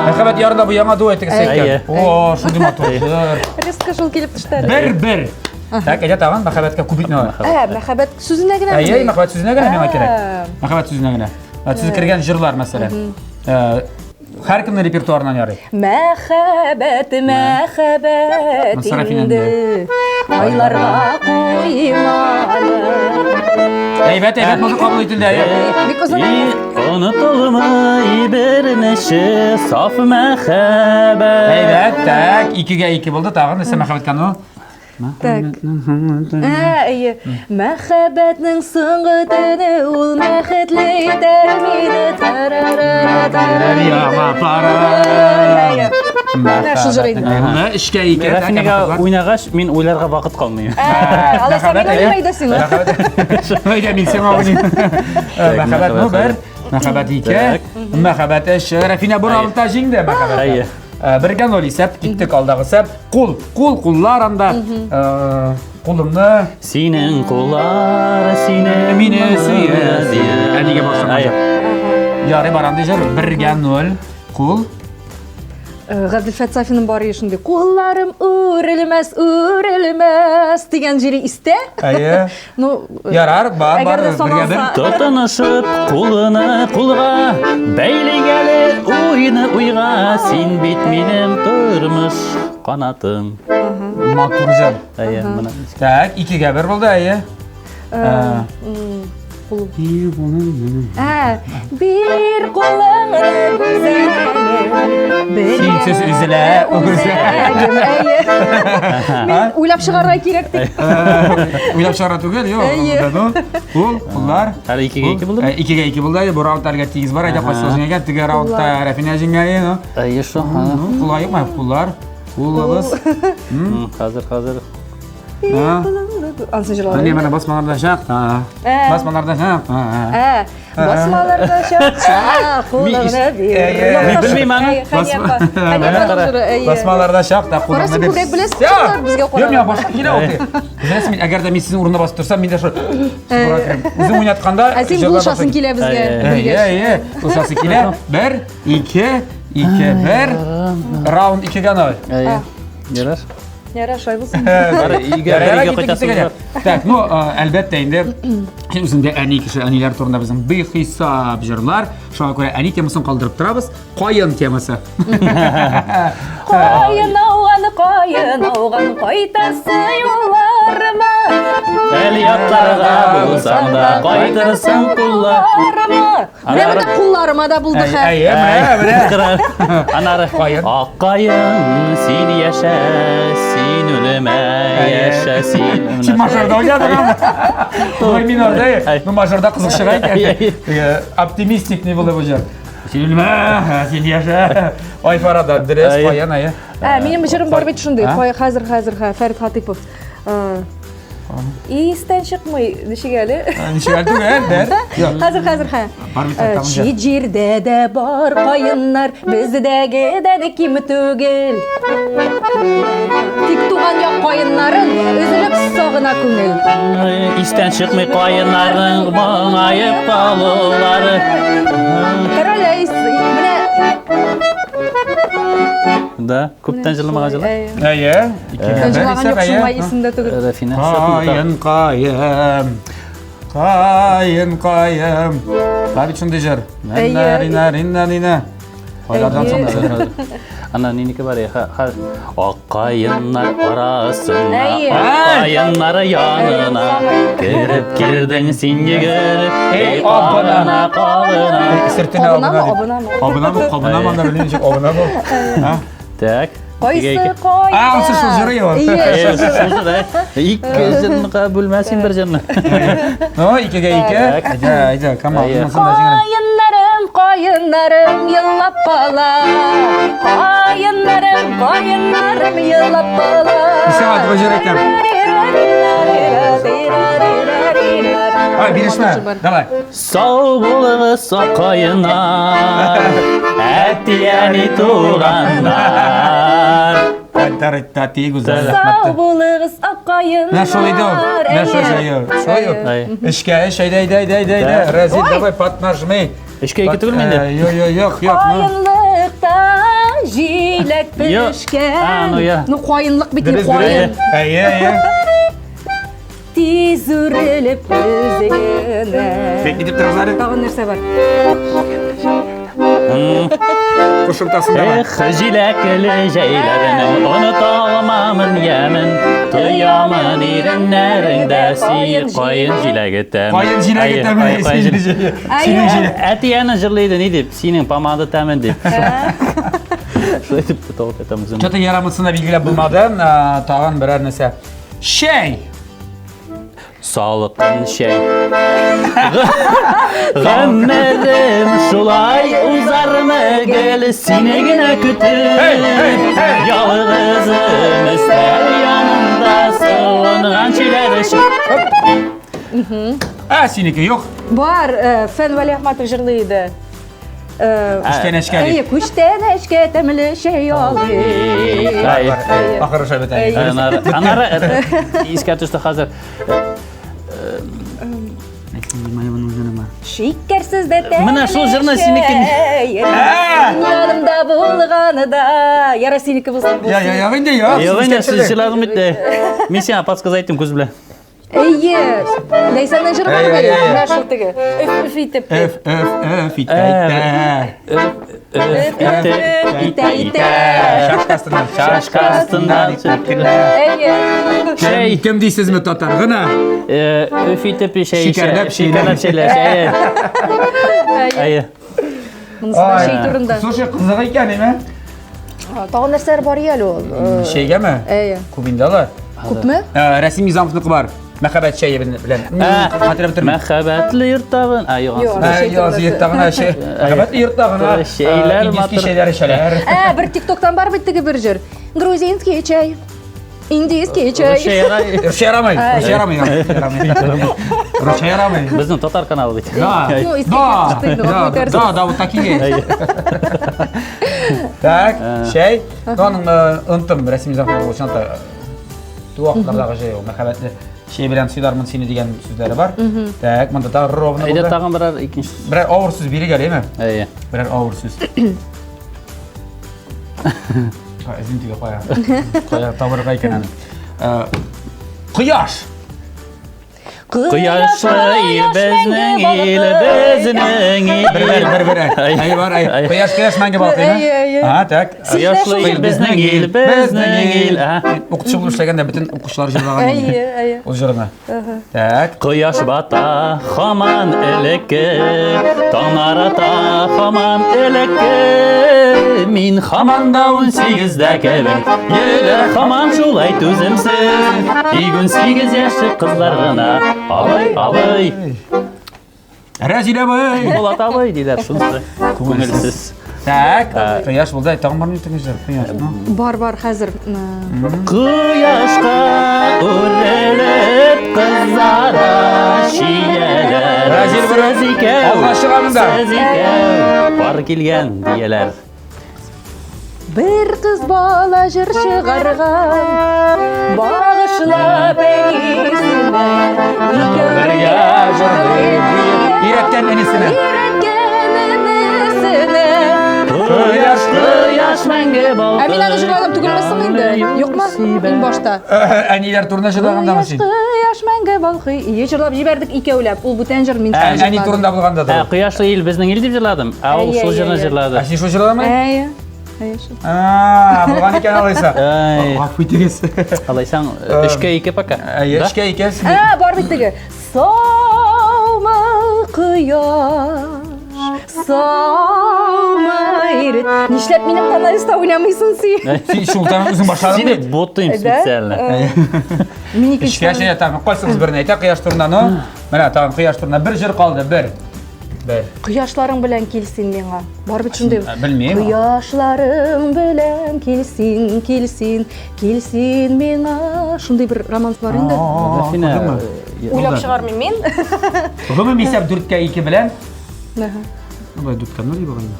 Мәхәббәт ярына бу яңа дуэтыгыз Әйе. әйткән. О, шундый матур җыр. Резко шул килеп төште әле. Бер-бер. Так, әйдә тагын мәхәббәткә күп итмә. Ә, мәхәббәт сүзенә генә. Әйе, мәхәббәт сүзенә генә миңа кирәк. Мәхәббәт сүзенә генә. Сүз кергән җырлар мәсәлән. Һәркемнең репертуарыннан ярый. Мәхәббәт, мәхәббәт инде. Айларга куймады. Әйбәт, әйбәт музыка кабул ителде. Бик озын. Онытылмый берничә саф мәхәббәт. Әйбәт, так, икегә ике булды, тагын нәрсә мәхәббәткә ну? Так. Ә, әйе. Мәхәббәтнең соңгы төне ул бәхетле итәр мине. Яңа пара. Менә шул җыр инде. Моны эшкә ике. Рафинага уйнагач, мин уйларга вакыт калмый. Алайса мин уйныйм әйдә син. Әйдә мин сиңа уйныйм. Мәхәббәт ну бер, мәхәббәт ике, мәхәббәт өч. Рафина бу раундта җиңде мәхәббәт. Әйе. Бергә ноль исәп, киттек алдагы исәп. Кул, кул, куллар анда. Кулымны. Синең куллар, синең мине сөя. Әнигә башламады. Ярый, бар андый җыр. Бергә ноль. Кул. Габделфәт Сафинның бар шундый кулларым үрелмәс, үрелмәс дигән җире истә. Әйе. Ну, ярар, бар, бар, бергә бер. Тотынышып кулыны кулга, бәйлик әле уйны уйга, син бит минем тормыш канатым. Матур җыр. Әйе, менә. Так, икегә бер булды, әйе. Кул. Ә, бир кулыңны гүзәлем. Синсез өзелә үзәгем. Әйе. Мин уйлап чыгарга кирәк дип. Уйлап чыгара түгел, юк. Кул, куллар. Әле икегә ике булды. Икегә ике булды. Бу раунд әлгә тигез бар. Әйдә кайсы җиңгән? Теге раундта Рәфинә җиңгән. Әйе, шул. Кулга юкмы? Куллар. Кулыбыз. Хәзер, хәзер. Ансы җырлады. Менә менә басмаларда чакта. Басмаларда чакта. Ә, басмаларда чакта. Кулыңны бир. Мин белмим аны. Басмаларда чакта кулыңны бир. Карасы күбрәк беләсез, безгә карап. Юк, миңа башка килә ул. Беләсез, мин әгәр дә мин сезнең урында басып торсам, мин дә шул үзем уйнатканда. Ә син булышасың килә безгә. Әйе, әйе, булышасы килә. Бер, ике, ике, бер. Раунд икегә ноль. Әйе. Ярар. Ярар, шулай булсын. Бары өйгә бер өйгә кайтасың бар. Так, ну, әлбәттә инде син үзең дә әни кеше, әниләр турында безнең бихисап җырлар. Шуңа күрә әни темасын калдырып торабыз. Каен темасы. Каен ауган, каен ауган, кайтасы юлларыма. Әле ятларга булсаң да, кайтырсың кулларыма. Менә монда кулларыма да булды хәл. Әйе, менә, менә. Анары Каен. Ак каен, син яшә, син үлемә, яшә син. Син мажорда уйнадың, Ой, минорда, ну мажорда кызык чыга икән. Оптимистик не булды бу җыр. Син үлмә, син яшә. Ай фарада, дөрес, каен, әйе. Ә, минем җырым бар бит шундый. Хәзер, хәзер, Фәрит Хатыйпов. Истән чыкмый, ничек әле? Ничек әле түгел, бер. Хәзер, хәзер, хә. Чит җирдә дә бар каеннар, бездәгедән ким түгел. Тик туган як каеннарын өзелеп сагына күңел. Истән чыкмый каеннарның моңаеп калулары. Король, менә Да, күптән җырламаган җырлар. Әйе. Җырлаган юк, шуңа исемдә түгел. Рәфинә. Каен, каен. Каен, каен. Бар бит шундый җыр. Нина, Рина, Рина, Нина. Кайлардан соң нәрсәдер? Ана нинеке бар я, ак каеннар арасына, ак каеннар янына кереп килдең син егет. Эй, абына, кабына. Сертенә абына. Абынамы, кабынамы, анда белмим ничек абына бу. Так. Кайсы кайда? А, анысы шул җыры ел. Шул да. Ике җырны бүлмә син бер җырны. Ну, икегә ике. Әйдә, әйдә, Камал, монсын да җиңел. Каеннарым, каеннарым елап кала. Каеннарым, каеннарым елап кала. Сиңа бер җыр әйтәм. Ай, бирешмә. Давай. Сау булыгыз, сакаеннар, әти-әни туганнар. Тати гүзәл Сау булыгыз, аккаеннар. Менә шул иде ул. Менә шул җәе. Шулай ук. Эшкә эш, әйдә, әйдә, әйдә, әйдә, әйдә. Разил, давай поднажми. Эшкә ике түгелме инде? Юк, юк, юк, юк. Каенлыкта җиләк пешкән. А, ну я. Ну каенлык бит инде каен. Әйе, әйе. Тиз үрелеп үзеңә. Бик итеп торыгыз әле. Тагын нәрсә бар? Кушымтасында бар. Эх, җиләкле җәйләрнең оныта алмамын ямен, тоямын иреннәреңдә сиер каен җиләге тәмен. Каен җиләге тәмен. Синең җиләк. Әти әне җырлый иде, ни дип? Синең помада тәмен дип. Шулай дип тотып әйтәм үзем. Что-то ярамысын да билгеләп булмады. Тагын берәр нәрсә. Чәй! Салкын чәй. Гомерем шулай узармы гел сине генә көтеп. Ялгызым өстәл янында суынган чәйләр эчеп. Ә, синеке юк. Бар, Фән Вәлиәхмәтов җырлый иде. Күчтәнәчкә дип. Әйе, күчтәнәчкә тәмле чәй алыйк. Ахыры шәй бетә. Анары искә төште хәзер. Шикәрсез дә тәмле. Менә шул җырны синеке. Янымда булганы да. Яра синеке булсын. Я, я, я, инде, я. Юк инде, сез җырладың бит. Мин сиңа подсказать иттем күз белән. Әйе, Ләйсәннең җыры бар бит. Менә шул теге. Өф өф итеп. Өф өф өф итә итә. Өф өф итеп итә итә. Чашка астыннан, чашка астыннан чәкелә. Әйе. Чәй. Кем дисезме татар гына? Өф итеп чәй. Шикәрләп шикәрләп чәйләр. Әйе. Монысы да чәй турында. Слушай, кызык икән, әйме? Тагын нәрсәләр бар әле ул? Чәйгәме? Әйе. Күп инде алар. Күпме? Рәсим Низамовныкы бар. Мәхәббәт чәе белән. Хәтерләп бетермим. Мәхәббәтле йорттагын. А, юк. Юк, йорттагына чәй. Мәхәббәтле йорттагына. Чәйләр матур. Чәйләр эчәләр. Ә, бер ТикТоктан бар бит теге бер җыр. Грузинский чай. Индийский чай. Русча ярамый. Русча ярамый. Русча ярамый. Безнең татар каналы бит. Да. Да, да, да, вот такие. Так, чәй. Аның онытым, Рәсим Низамов чынлап та вакытлардагы җәй ул мәхәббәтле чәй белән сыйлармын сине дигән сүзләре бар. Так, монда да ровно булды. Әйдә тагын берәр икенче. Берәр авыр сүз бирик әле, әйме? Әйе. Берәр авыр сүз. Эзин тиге кая. Кая табырга икән аны. Кояш. Кояшлы ил безнең ил, безнең ил. Бер бер бер бер. Әй бар, әй. Кояш кояш мәңге балкый. Әй, әй. Ага, так. Кояшлы ил безнең ил, безнең ил. Укытучы булып эшләгәндә бөтен укучылар җырлаган. Әйе, әйе. Ул җырны. Так. Кояш бата хаман элекке, таңнар ата хаман элекке. Мин хаман да 18-дә кебек, йөрәк хаман шулай түземсез. Тик 18 яшьлек кызлар гына, абый, абый. Рәзил абый. Булат абый диләр шунысы. Күңелсез. Так, кояш булды, тагын бармы теге җыр? Кояш, ну. Бар, бар, хәзер. Кояшка үрелеп кызара чияләр. Рәзил Сез икәү. Алга чыга монда. Сез икәү. Пар килгән дияләр. Бер кыз бала җыр чыгарган, багышлап әнисенә, икәү бергә җырлыйк диеп, өйрәткән әнисенә. Өйрәткән әнисенә. Кояш, кояш. Кояш мәңге балкый. Ә мин аны җырладым түгелме соң инде? Юкмы? Иң башта. Әниләр турында җырлагандамы син? Кояш мәңге балкый. Ие җырлап җибәрдек икәүләп. Ул бүтән җыр мин Ә, Әни турында булганда да. Ә, Кояшлы ил безнең ил дип җырладым. Ә ул шул җырны җырлады. Ә син шул җырладыңмы? Әйе. Әйе шул. А, булган икән алайса. Әй. Гафу итегез. Алайсаң, өчкә ике пока. Әйе, өчкә ике. Ә, бар бит теге. Саумы кояш, саумы ирек. Нишләп минем тональностьта уйнамыйсың син? Син шул тональность үзең башладың Сине бит. ботыйм Да? специально. Мин икенче Өчкә чәйә тагын кайсыгыз берне әйтә кояш турында, ну? Менә тагын кояш турында бер җыр калды, бер. Бер. Кояшларың белән кил син миңа. Бар бит шундый. Ә, белмим. Кояшларың белән кил син, кил син, кил син миңа. Шундый бер романс бар инде. Рәфинә, Уйлап чыгармыйм мин. Гомум исәп 4-кә 2 белән. Аһа. Болай 4-кә 0 дип алайм.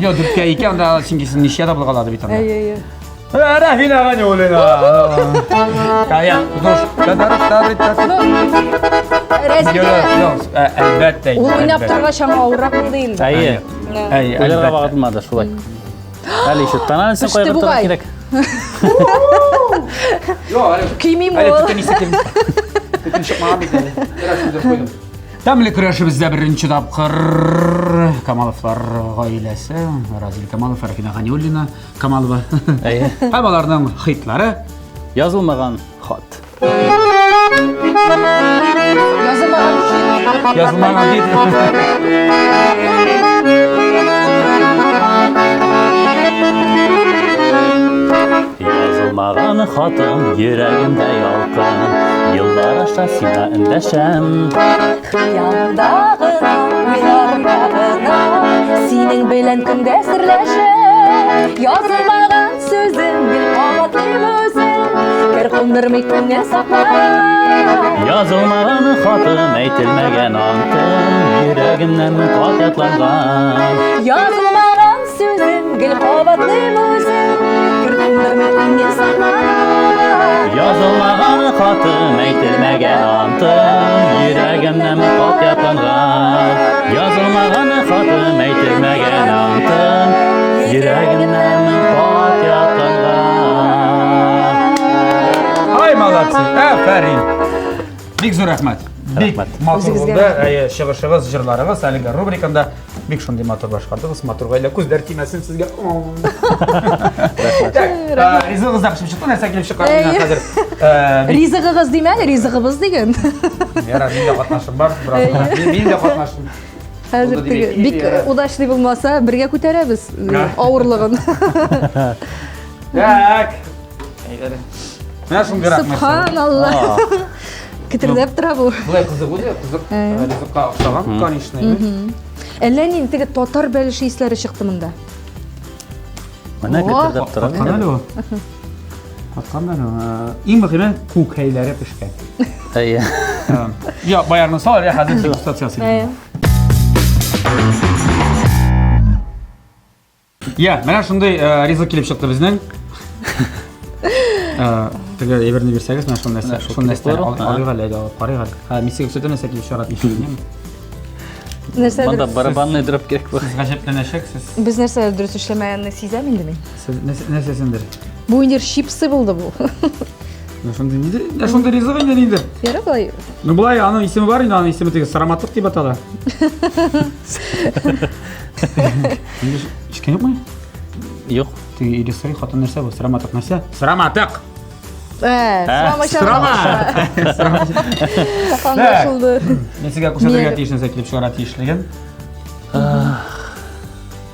Йо, 4-кә 2 анда чөнки син ничә да булгалады бит анда. Әйе, әйе. Рәфинә Ганиуллина. Кая, душ. Рәзилә. Юк, әлбәттә. Ул уйнап торгач аңа авыррак булды инде. Әйе. Әйе, Уйларга әлбәттә. вакыт булмады шулай. Әле еще тональностьны Пеште кайгыртырга бугай. кирәк. Юк, әле Көймим Әле ул. төтен исе килми. Төтен чыкмаган бит әле. Бераз сүндереп куйдым. Тәмле көрәшебездә беренче тапкыр Камаловлар гаиләсе, Разил Камалов, Рәфинә Ганиуллина, Камалова. Әйе. Һәм аларның хитлары Язылмаган хат. Язылмаган хит. Язылмаган хит. Язылмаган хатым йөрәгемдә ялкын, Еллар аша сиңа эндәшәм. Хыялда гына, уйларымда гына Синең белән көндә серләшәм. Язылмаган сүзем гел кабатлыйм үзем. Кер кундырмый күңел саклап. Язылмаган хатым, әйтелмәгән антым, Йөрәгемнән кат ятланган. Язылмаган сүзем гел кабатлыйм үзем. Кер кундырмый күңел саклап. Язылмаган хатым, әйтелмәгән антым, Йөрәгемнән кат ятланган. Язылмаган хатым, әйтелмәгән антым, Йөрәгемнән кат ятланган. Ай, молодцы! Афәрин! Бик зур рәхмәт. Бик Рәхмәт. матур Үзегезгә булды. рәхмәт. Әйе, чыгышыгыз, җырларыгыз әлеге рубриканда бик шундый матур башкардыгыз. Матур гаилә күзләр тимәсен сезгә. Так, ризыгыгыз да пешеп чыкты. Нәрсә килеп чыккан менә Әйе. хәзер? Ризыгыгыз димә әле, ризыгыбыз диген. Ярар, мин дә катнашым бар. Бераз гына. Мин дә катнаштым. Хәзер Булды теге дип әйтик, бик ярар. удачный булмаса, бергә күтәрәбез авырлыгын. Так. Менә шундыйрак нәрсә. Субханалла. Кетердәп тора бу. Болай кызык үзе, кызык ризыкка охшаган, конечно. Әллә ни теге татар бәлеше исләре чыкты монда. Менә О! кетердәп тора. Каткан әле ул. Каткан әле ул. Иң мөһиме күкәйләре пешкән. Әйе. Я, баярны сал, әле хәзер дегустация ясыйм. Я, менә шундый ризык килеп чыкты безнең. Теге әйберне бирсәгез, менә шул нәрсә, шул нәрсә алыйк әле, алып карыйк әле. Ха, мин сезгә күрсәтәм, нәрсә килеп чыгара дигән. Нәрсә Монда барабанный дроп кирәк була. Сез гаҗәпләнәчәксез. Без нәрсә дөрес эшләмәгәнне сизәм инде мин. Сез нәрсәсендер? Бу инде чипсы булды бу. Менә шундый нидер, менә шундый ризык инде нидер. Ярар болай. Ну болай аның исеме бар инде, аның исеме теге сараматлык дип атала. Ишкән юкмы? Юк. Теге ире сорый, хатын нәрсә бу? Сыраматык нәрсә? Сыраматык! Сорама. Аңлашылды. Мин сезгә күрсәтергә тиеш нәрсә килеп чыгара тиешлеген.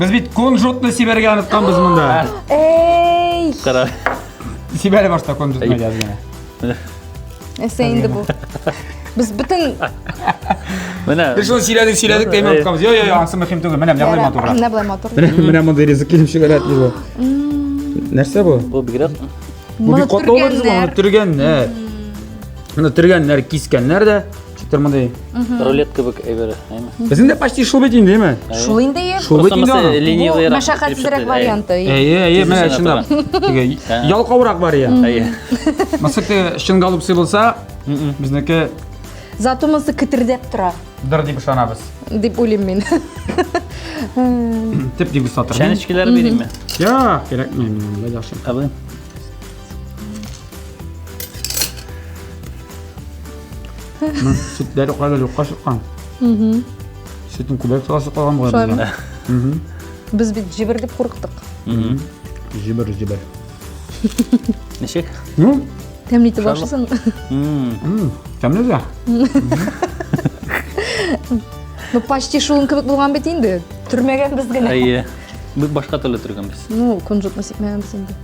Без бит кунжутны сибәргә онытканбыз монда. Эй! Кара. Сибәре башта кунжутны яз генә. Нәрсә инде бу? Без бөтен Менә. Без шуны сөйләдек, сөйләдек тә онытканбыз. Йо, йо, йо, ансы мөһим түгел. Менә, менә болай матуррак. Менә болай матур. Менә мондый ризык килеп чыгара бу. Нәрсә бу? Бу бигрәк. Бу бик катлаулы ризык, моны төргәннәр. Моны төргәннәр, кискәннәр дә. Читер мондый. Рулет кебек әйбер, әйме? Безнең дә почти шул бит инде, әйме? Шул инде. Шул бит инде. Бу мәшәкатьсезрәк варианты. Әйе, әйе, менә чынлап. Теге ялкаурак бар я. Әйе. Монысы теге чын голубцы булса, безнеке Зато монысы кетердәп тора. Дыр дип ышанабыз. Дип уйлыйм мин. Төп дегустатор. Чәнечкеләр бирейме? Юк, кирәкми, мин болай да ашыйм. Абый. Сөтләре кайда юкка чыккан. Сөтен күбрәк саласы калган бугай Шулаймы? безгә. Без бит җибер дип курыктык. Җибер, җибер. Ничек? Ну, Тәмле итеп ашыйсың. Тәмле дә. Ну, почти шулын кебек булган бит инде. Төрмәгәнбез генә. Әйе. Без башка төрле төргәнбез. Ну, кунжутны сипмәгәнбез инде.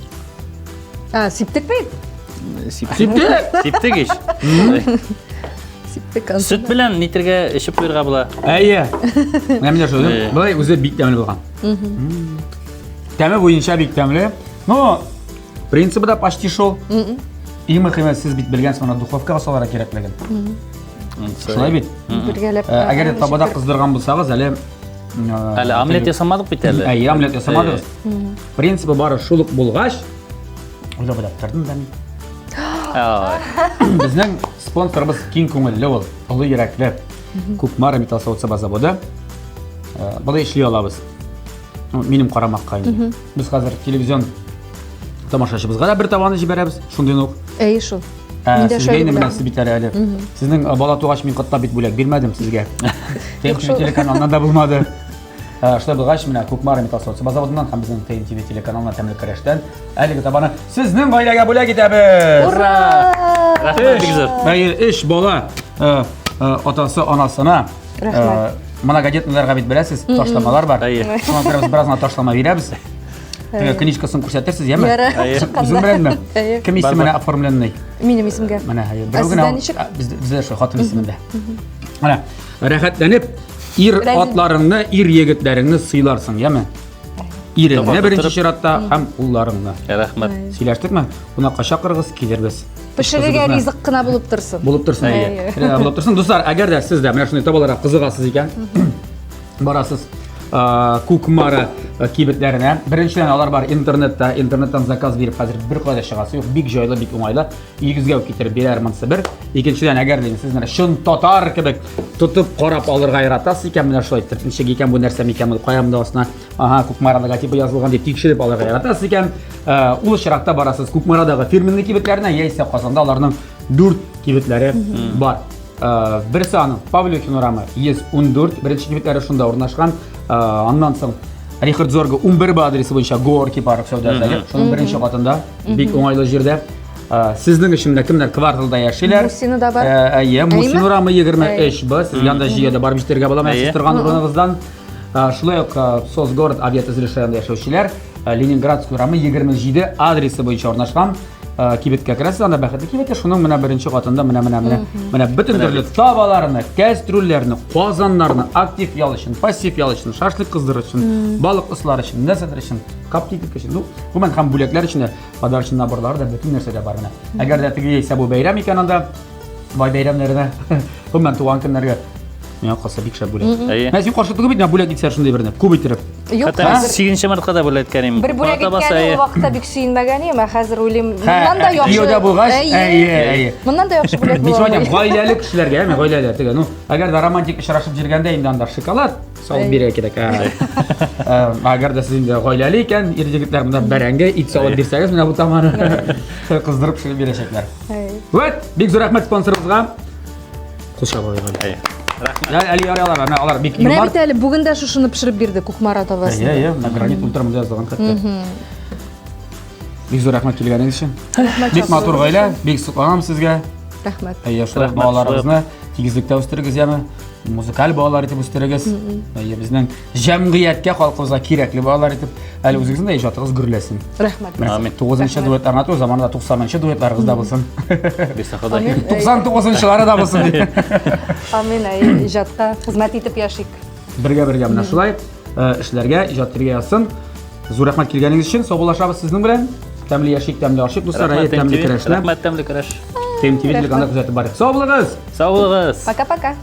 А, сиптек бит? Сиптек. Сиптек ич. Сиптек. Сөт белән нитергә эчеп куярга була. Әйе. Менә менә шул. Болай үзе бик тәмле булган. Тәме буенча бик тәмле. Но принцибы да почти шул. Иң мөһиме сез бит белгәнсез моны духовкага салырга кирәклеген. Шулай бит. Бергәләп. Әгәр дә табада кыздырган булсагыз, әле Әле омлет ясамадык бит әле. Әйе, омлет ясамадыгыз. Принцибы бары шул ук булгач, уйлап уйлап тордым да мин. Безнең спонсорыбыз киң күңелле ул, олы йөрәкле. Кукмара металл савыт-саба заводы. Болай эшли алабыз. Минем карамакка инде. Без хәзер телевизион тамашачыбызга да бер табаны җибәрәбез, шундый ук. Әйе шул. Сезгә инде менә сез бит әле әле. Сезнең бала тугач мин котлап бит бүләк бирмәдем сезгә. ТНТ телеканалыннан да булмады. Шулай булгач, менә Кукмара металл савыт-саба заводыннан һәм безнең ТНТ телеканалына тәмле көрәштән әлеге табаны сезнең гаиләгә бүләк итәбез. Ура! Рәхмәт бик зур. Әйе, өч бала атасы анасына Рәхмәт. Многодетныйларга бит беләсез, ташламалар бар. Әйе. Шуңа күрә без бераз гына ташлама бирәбез. Теге книжкасын күрсәтерсез, яме? Ярар. Әйе. Үзең беләнме? Әйе. Кем исеменә оформленный? Минем исемгә. Менә, әйе. Ә Берәү генә. сездә ничек? Бездә бездә шул хатын исемендә. Менә, рәхәтләнеп ир Рәзил. атларыңны, ир егетләреңне сыйларсың, яме? Иреңне Табак беренче тутырып. чиратта һәм улларыңны. Рәхмәт. Сөйләштекме? Кунакка чакырыгыз, килербез. Пешерергә Кызыбызны. ризык кына булып торсын. Булып торсын. Әйе. Әйе. Булып торсын. Дуслар, әгәр дә сез дә менә шундый табаларга кызыгасыз икән, барасыз Кукмара кибетләренә. Беренчедән алар бар интернетта, интернеттан заказ биреп хәзер бер кайда чыгасы юк, бик җайлы, бик уңайлы. Өегезгә үк китереп бирәләр монысы бер. Икенчедән, әгәр дә сез менә чын татар кебек тотып карап алырга яратасыз икән, менә шулай итеп, ничек икән бу нәрсә микән, бу кая монда астына, ага, Кукмара логотибы язылган дип тикшереп алырга яратасыз икән, ул очракта барасыз Кукмарадагы фирменный кибетләренә, яисә Казанда аларның 4 кибетләре бар. Берсе аның Павлюхин урамы 114, беренче кибетләре шунда урнашкан. Аннан соң Рихард Зорга 11 Б адресы буенча Горки парк сәүдә үзәге, шуның беренче катында, бик уңайлы җирдә. Сезнең өчен менә кемнәр кварталда яшиләр? Мусина да бар. Әйе, Мусин урамы 23 Б, сезгә анда җыя да барып җитәргә була, менә сез торган урыныгыздан. Шулай ук Сосгород авиатөзелеш районында яшәүчеләр Ленинградский урамы 27 адресы буенча урнашкан кибеткә керәсез, анда бәхетле кибете, шуның менә беренче катында менә менә менә менә бөтен төрле табаларны, кәстрүлләрне, казаннарны актив ял өчен, пассив ял өчен, шашлык кыздырыр өчен, балык ыслар өчен, нәрсәдер өчен, капкейк өчен, ну, гомумән һәм бүләкләр өчен дә, подарочный наборлары да бөтен нәрсә дә бар менә. Әгәр дә теге яисә бу бәйрәм икән анда, бай бәйрәмнәренә, гомумән туган көннәргә миңа калса бик шәп бүләк. Әйе. Менә син каршы түгел бит, менә бүләк итсәләр шундый берне, күп иттереп. Юк, Хәтта хәзер 8 мартка да бүләк иткән идем. бер бүләк Бала табасы, иткән әйе. ул вакытта бик сөенмәгән идем, ә хәзер уйлыйм, моннан да яхшы. Кияүдә булгач, әйе, әйе. Моннан да яхшы бүләк Мин була шулай әйтәм, алмый. гаиләле кешеләргә, әме гаиләле теге, ну, әгәр дә романтик очрашып йөргәндә инде анда шоколад салып бирергә кирәк. Ә, Әгәр дә сез инде гаиләле икән, ир егетләр монда бәрәңге, ит салып бирсәгез, менә бу таманы кыздырып пешереп бирәчәкләр. Әйе. Вәт, бик зур рәхмәт спонсорыбызга. Кул чабып алыйк әле. Әйе. Рәхмәт. Әле әле ярый алар, менә алар бик Менә юмарт. бит әле бүген дә шушыны пешереп бирде Кукмара табасында. Әйе, әйе, менә гранит ультра монда язылган хәтта. Бик зур рәхмәт килгәнегез өчен. Рәхмәт. Бик матур гаилә, бик сокланам сезгә. Рәхмәт. Әйе, шулай Рәхмәт, балаларыгызны тигезлектә үстерегез, яме. Музыкаль балалар итеп үстерегез. Әйе, безнең җәмгыятькә, халкыбызга кирәкле балалар итеп, әле үзегезнең дә иҗатыгыз гөрләсен. Рәхмәт. Амин. 9-нчы дуэтларны түгел, заманында 90-нчы дуэтларыгыз да булсын. Бирсә Ходай. Амин. 99-нчылары да булсын дип. Амин. Әйе, иҗатка хезмәт итеп яшик. Бергә-бергә менә шулай эшләргә, иҗат итәргә язсын. Зур рәхмәт килгәнегез өчен. Саубуллашабыз сезнең белән. Тәмле яшик, тәмле ашыйк, дуслар, әйе, Рәхмәт, тәмле MTV. көрәшне. Рәхмәт, тәмле көрәш. ТМТV телеканалы күзәтеп барыйк. Сау булыгыз! Сау булыгыз. Пока-пока.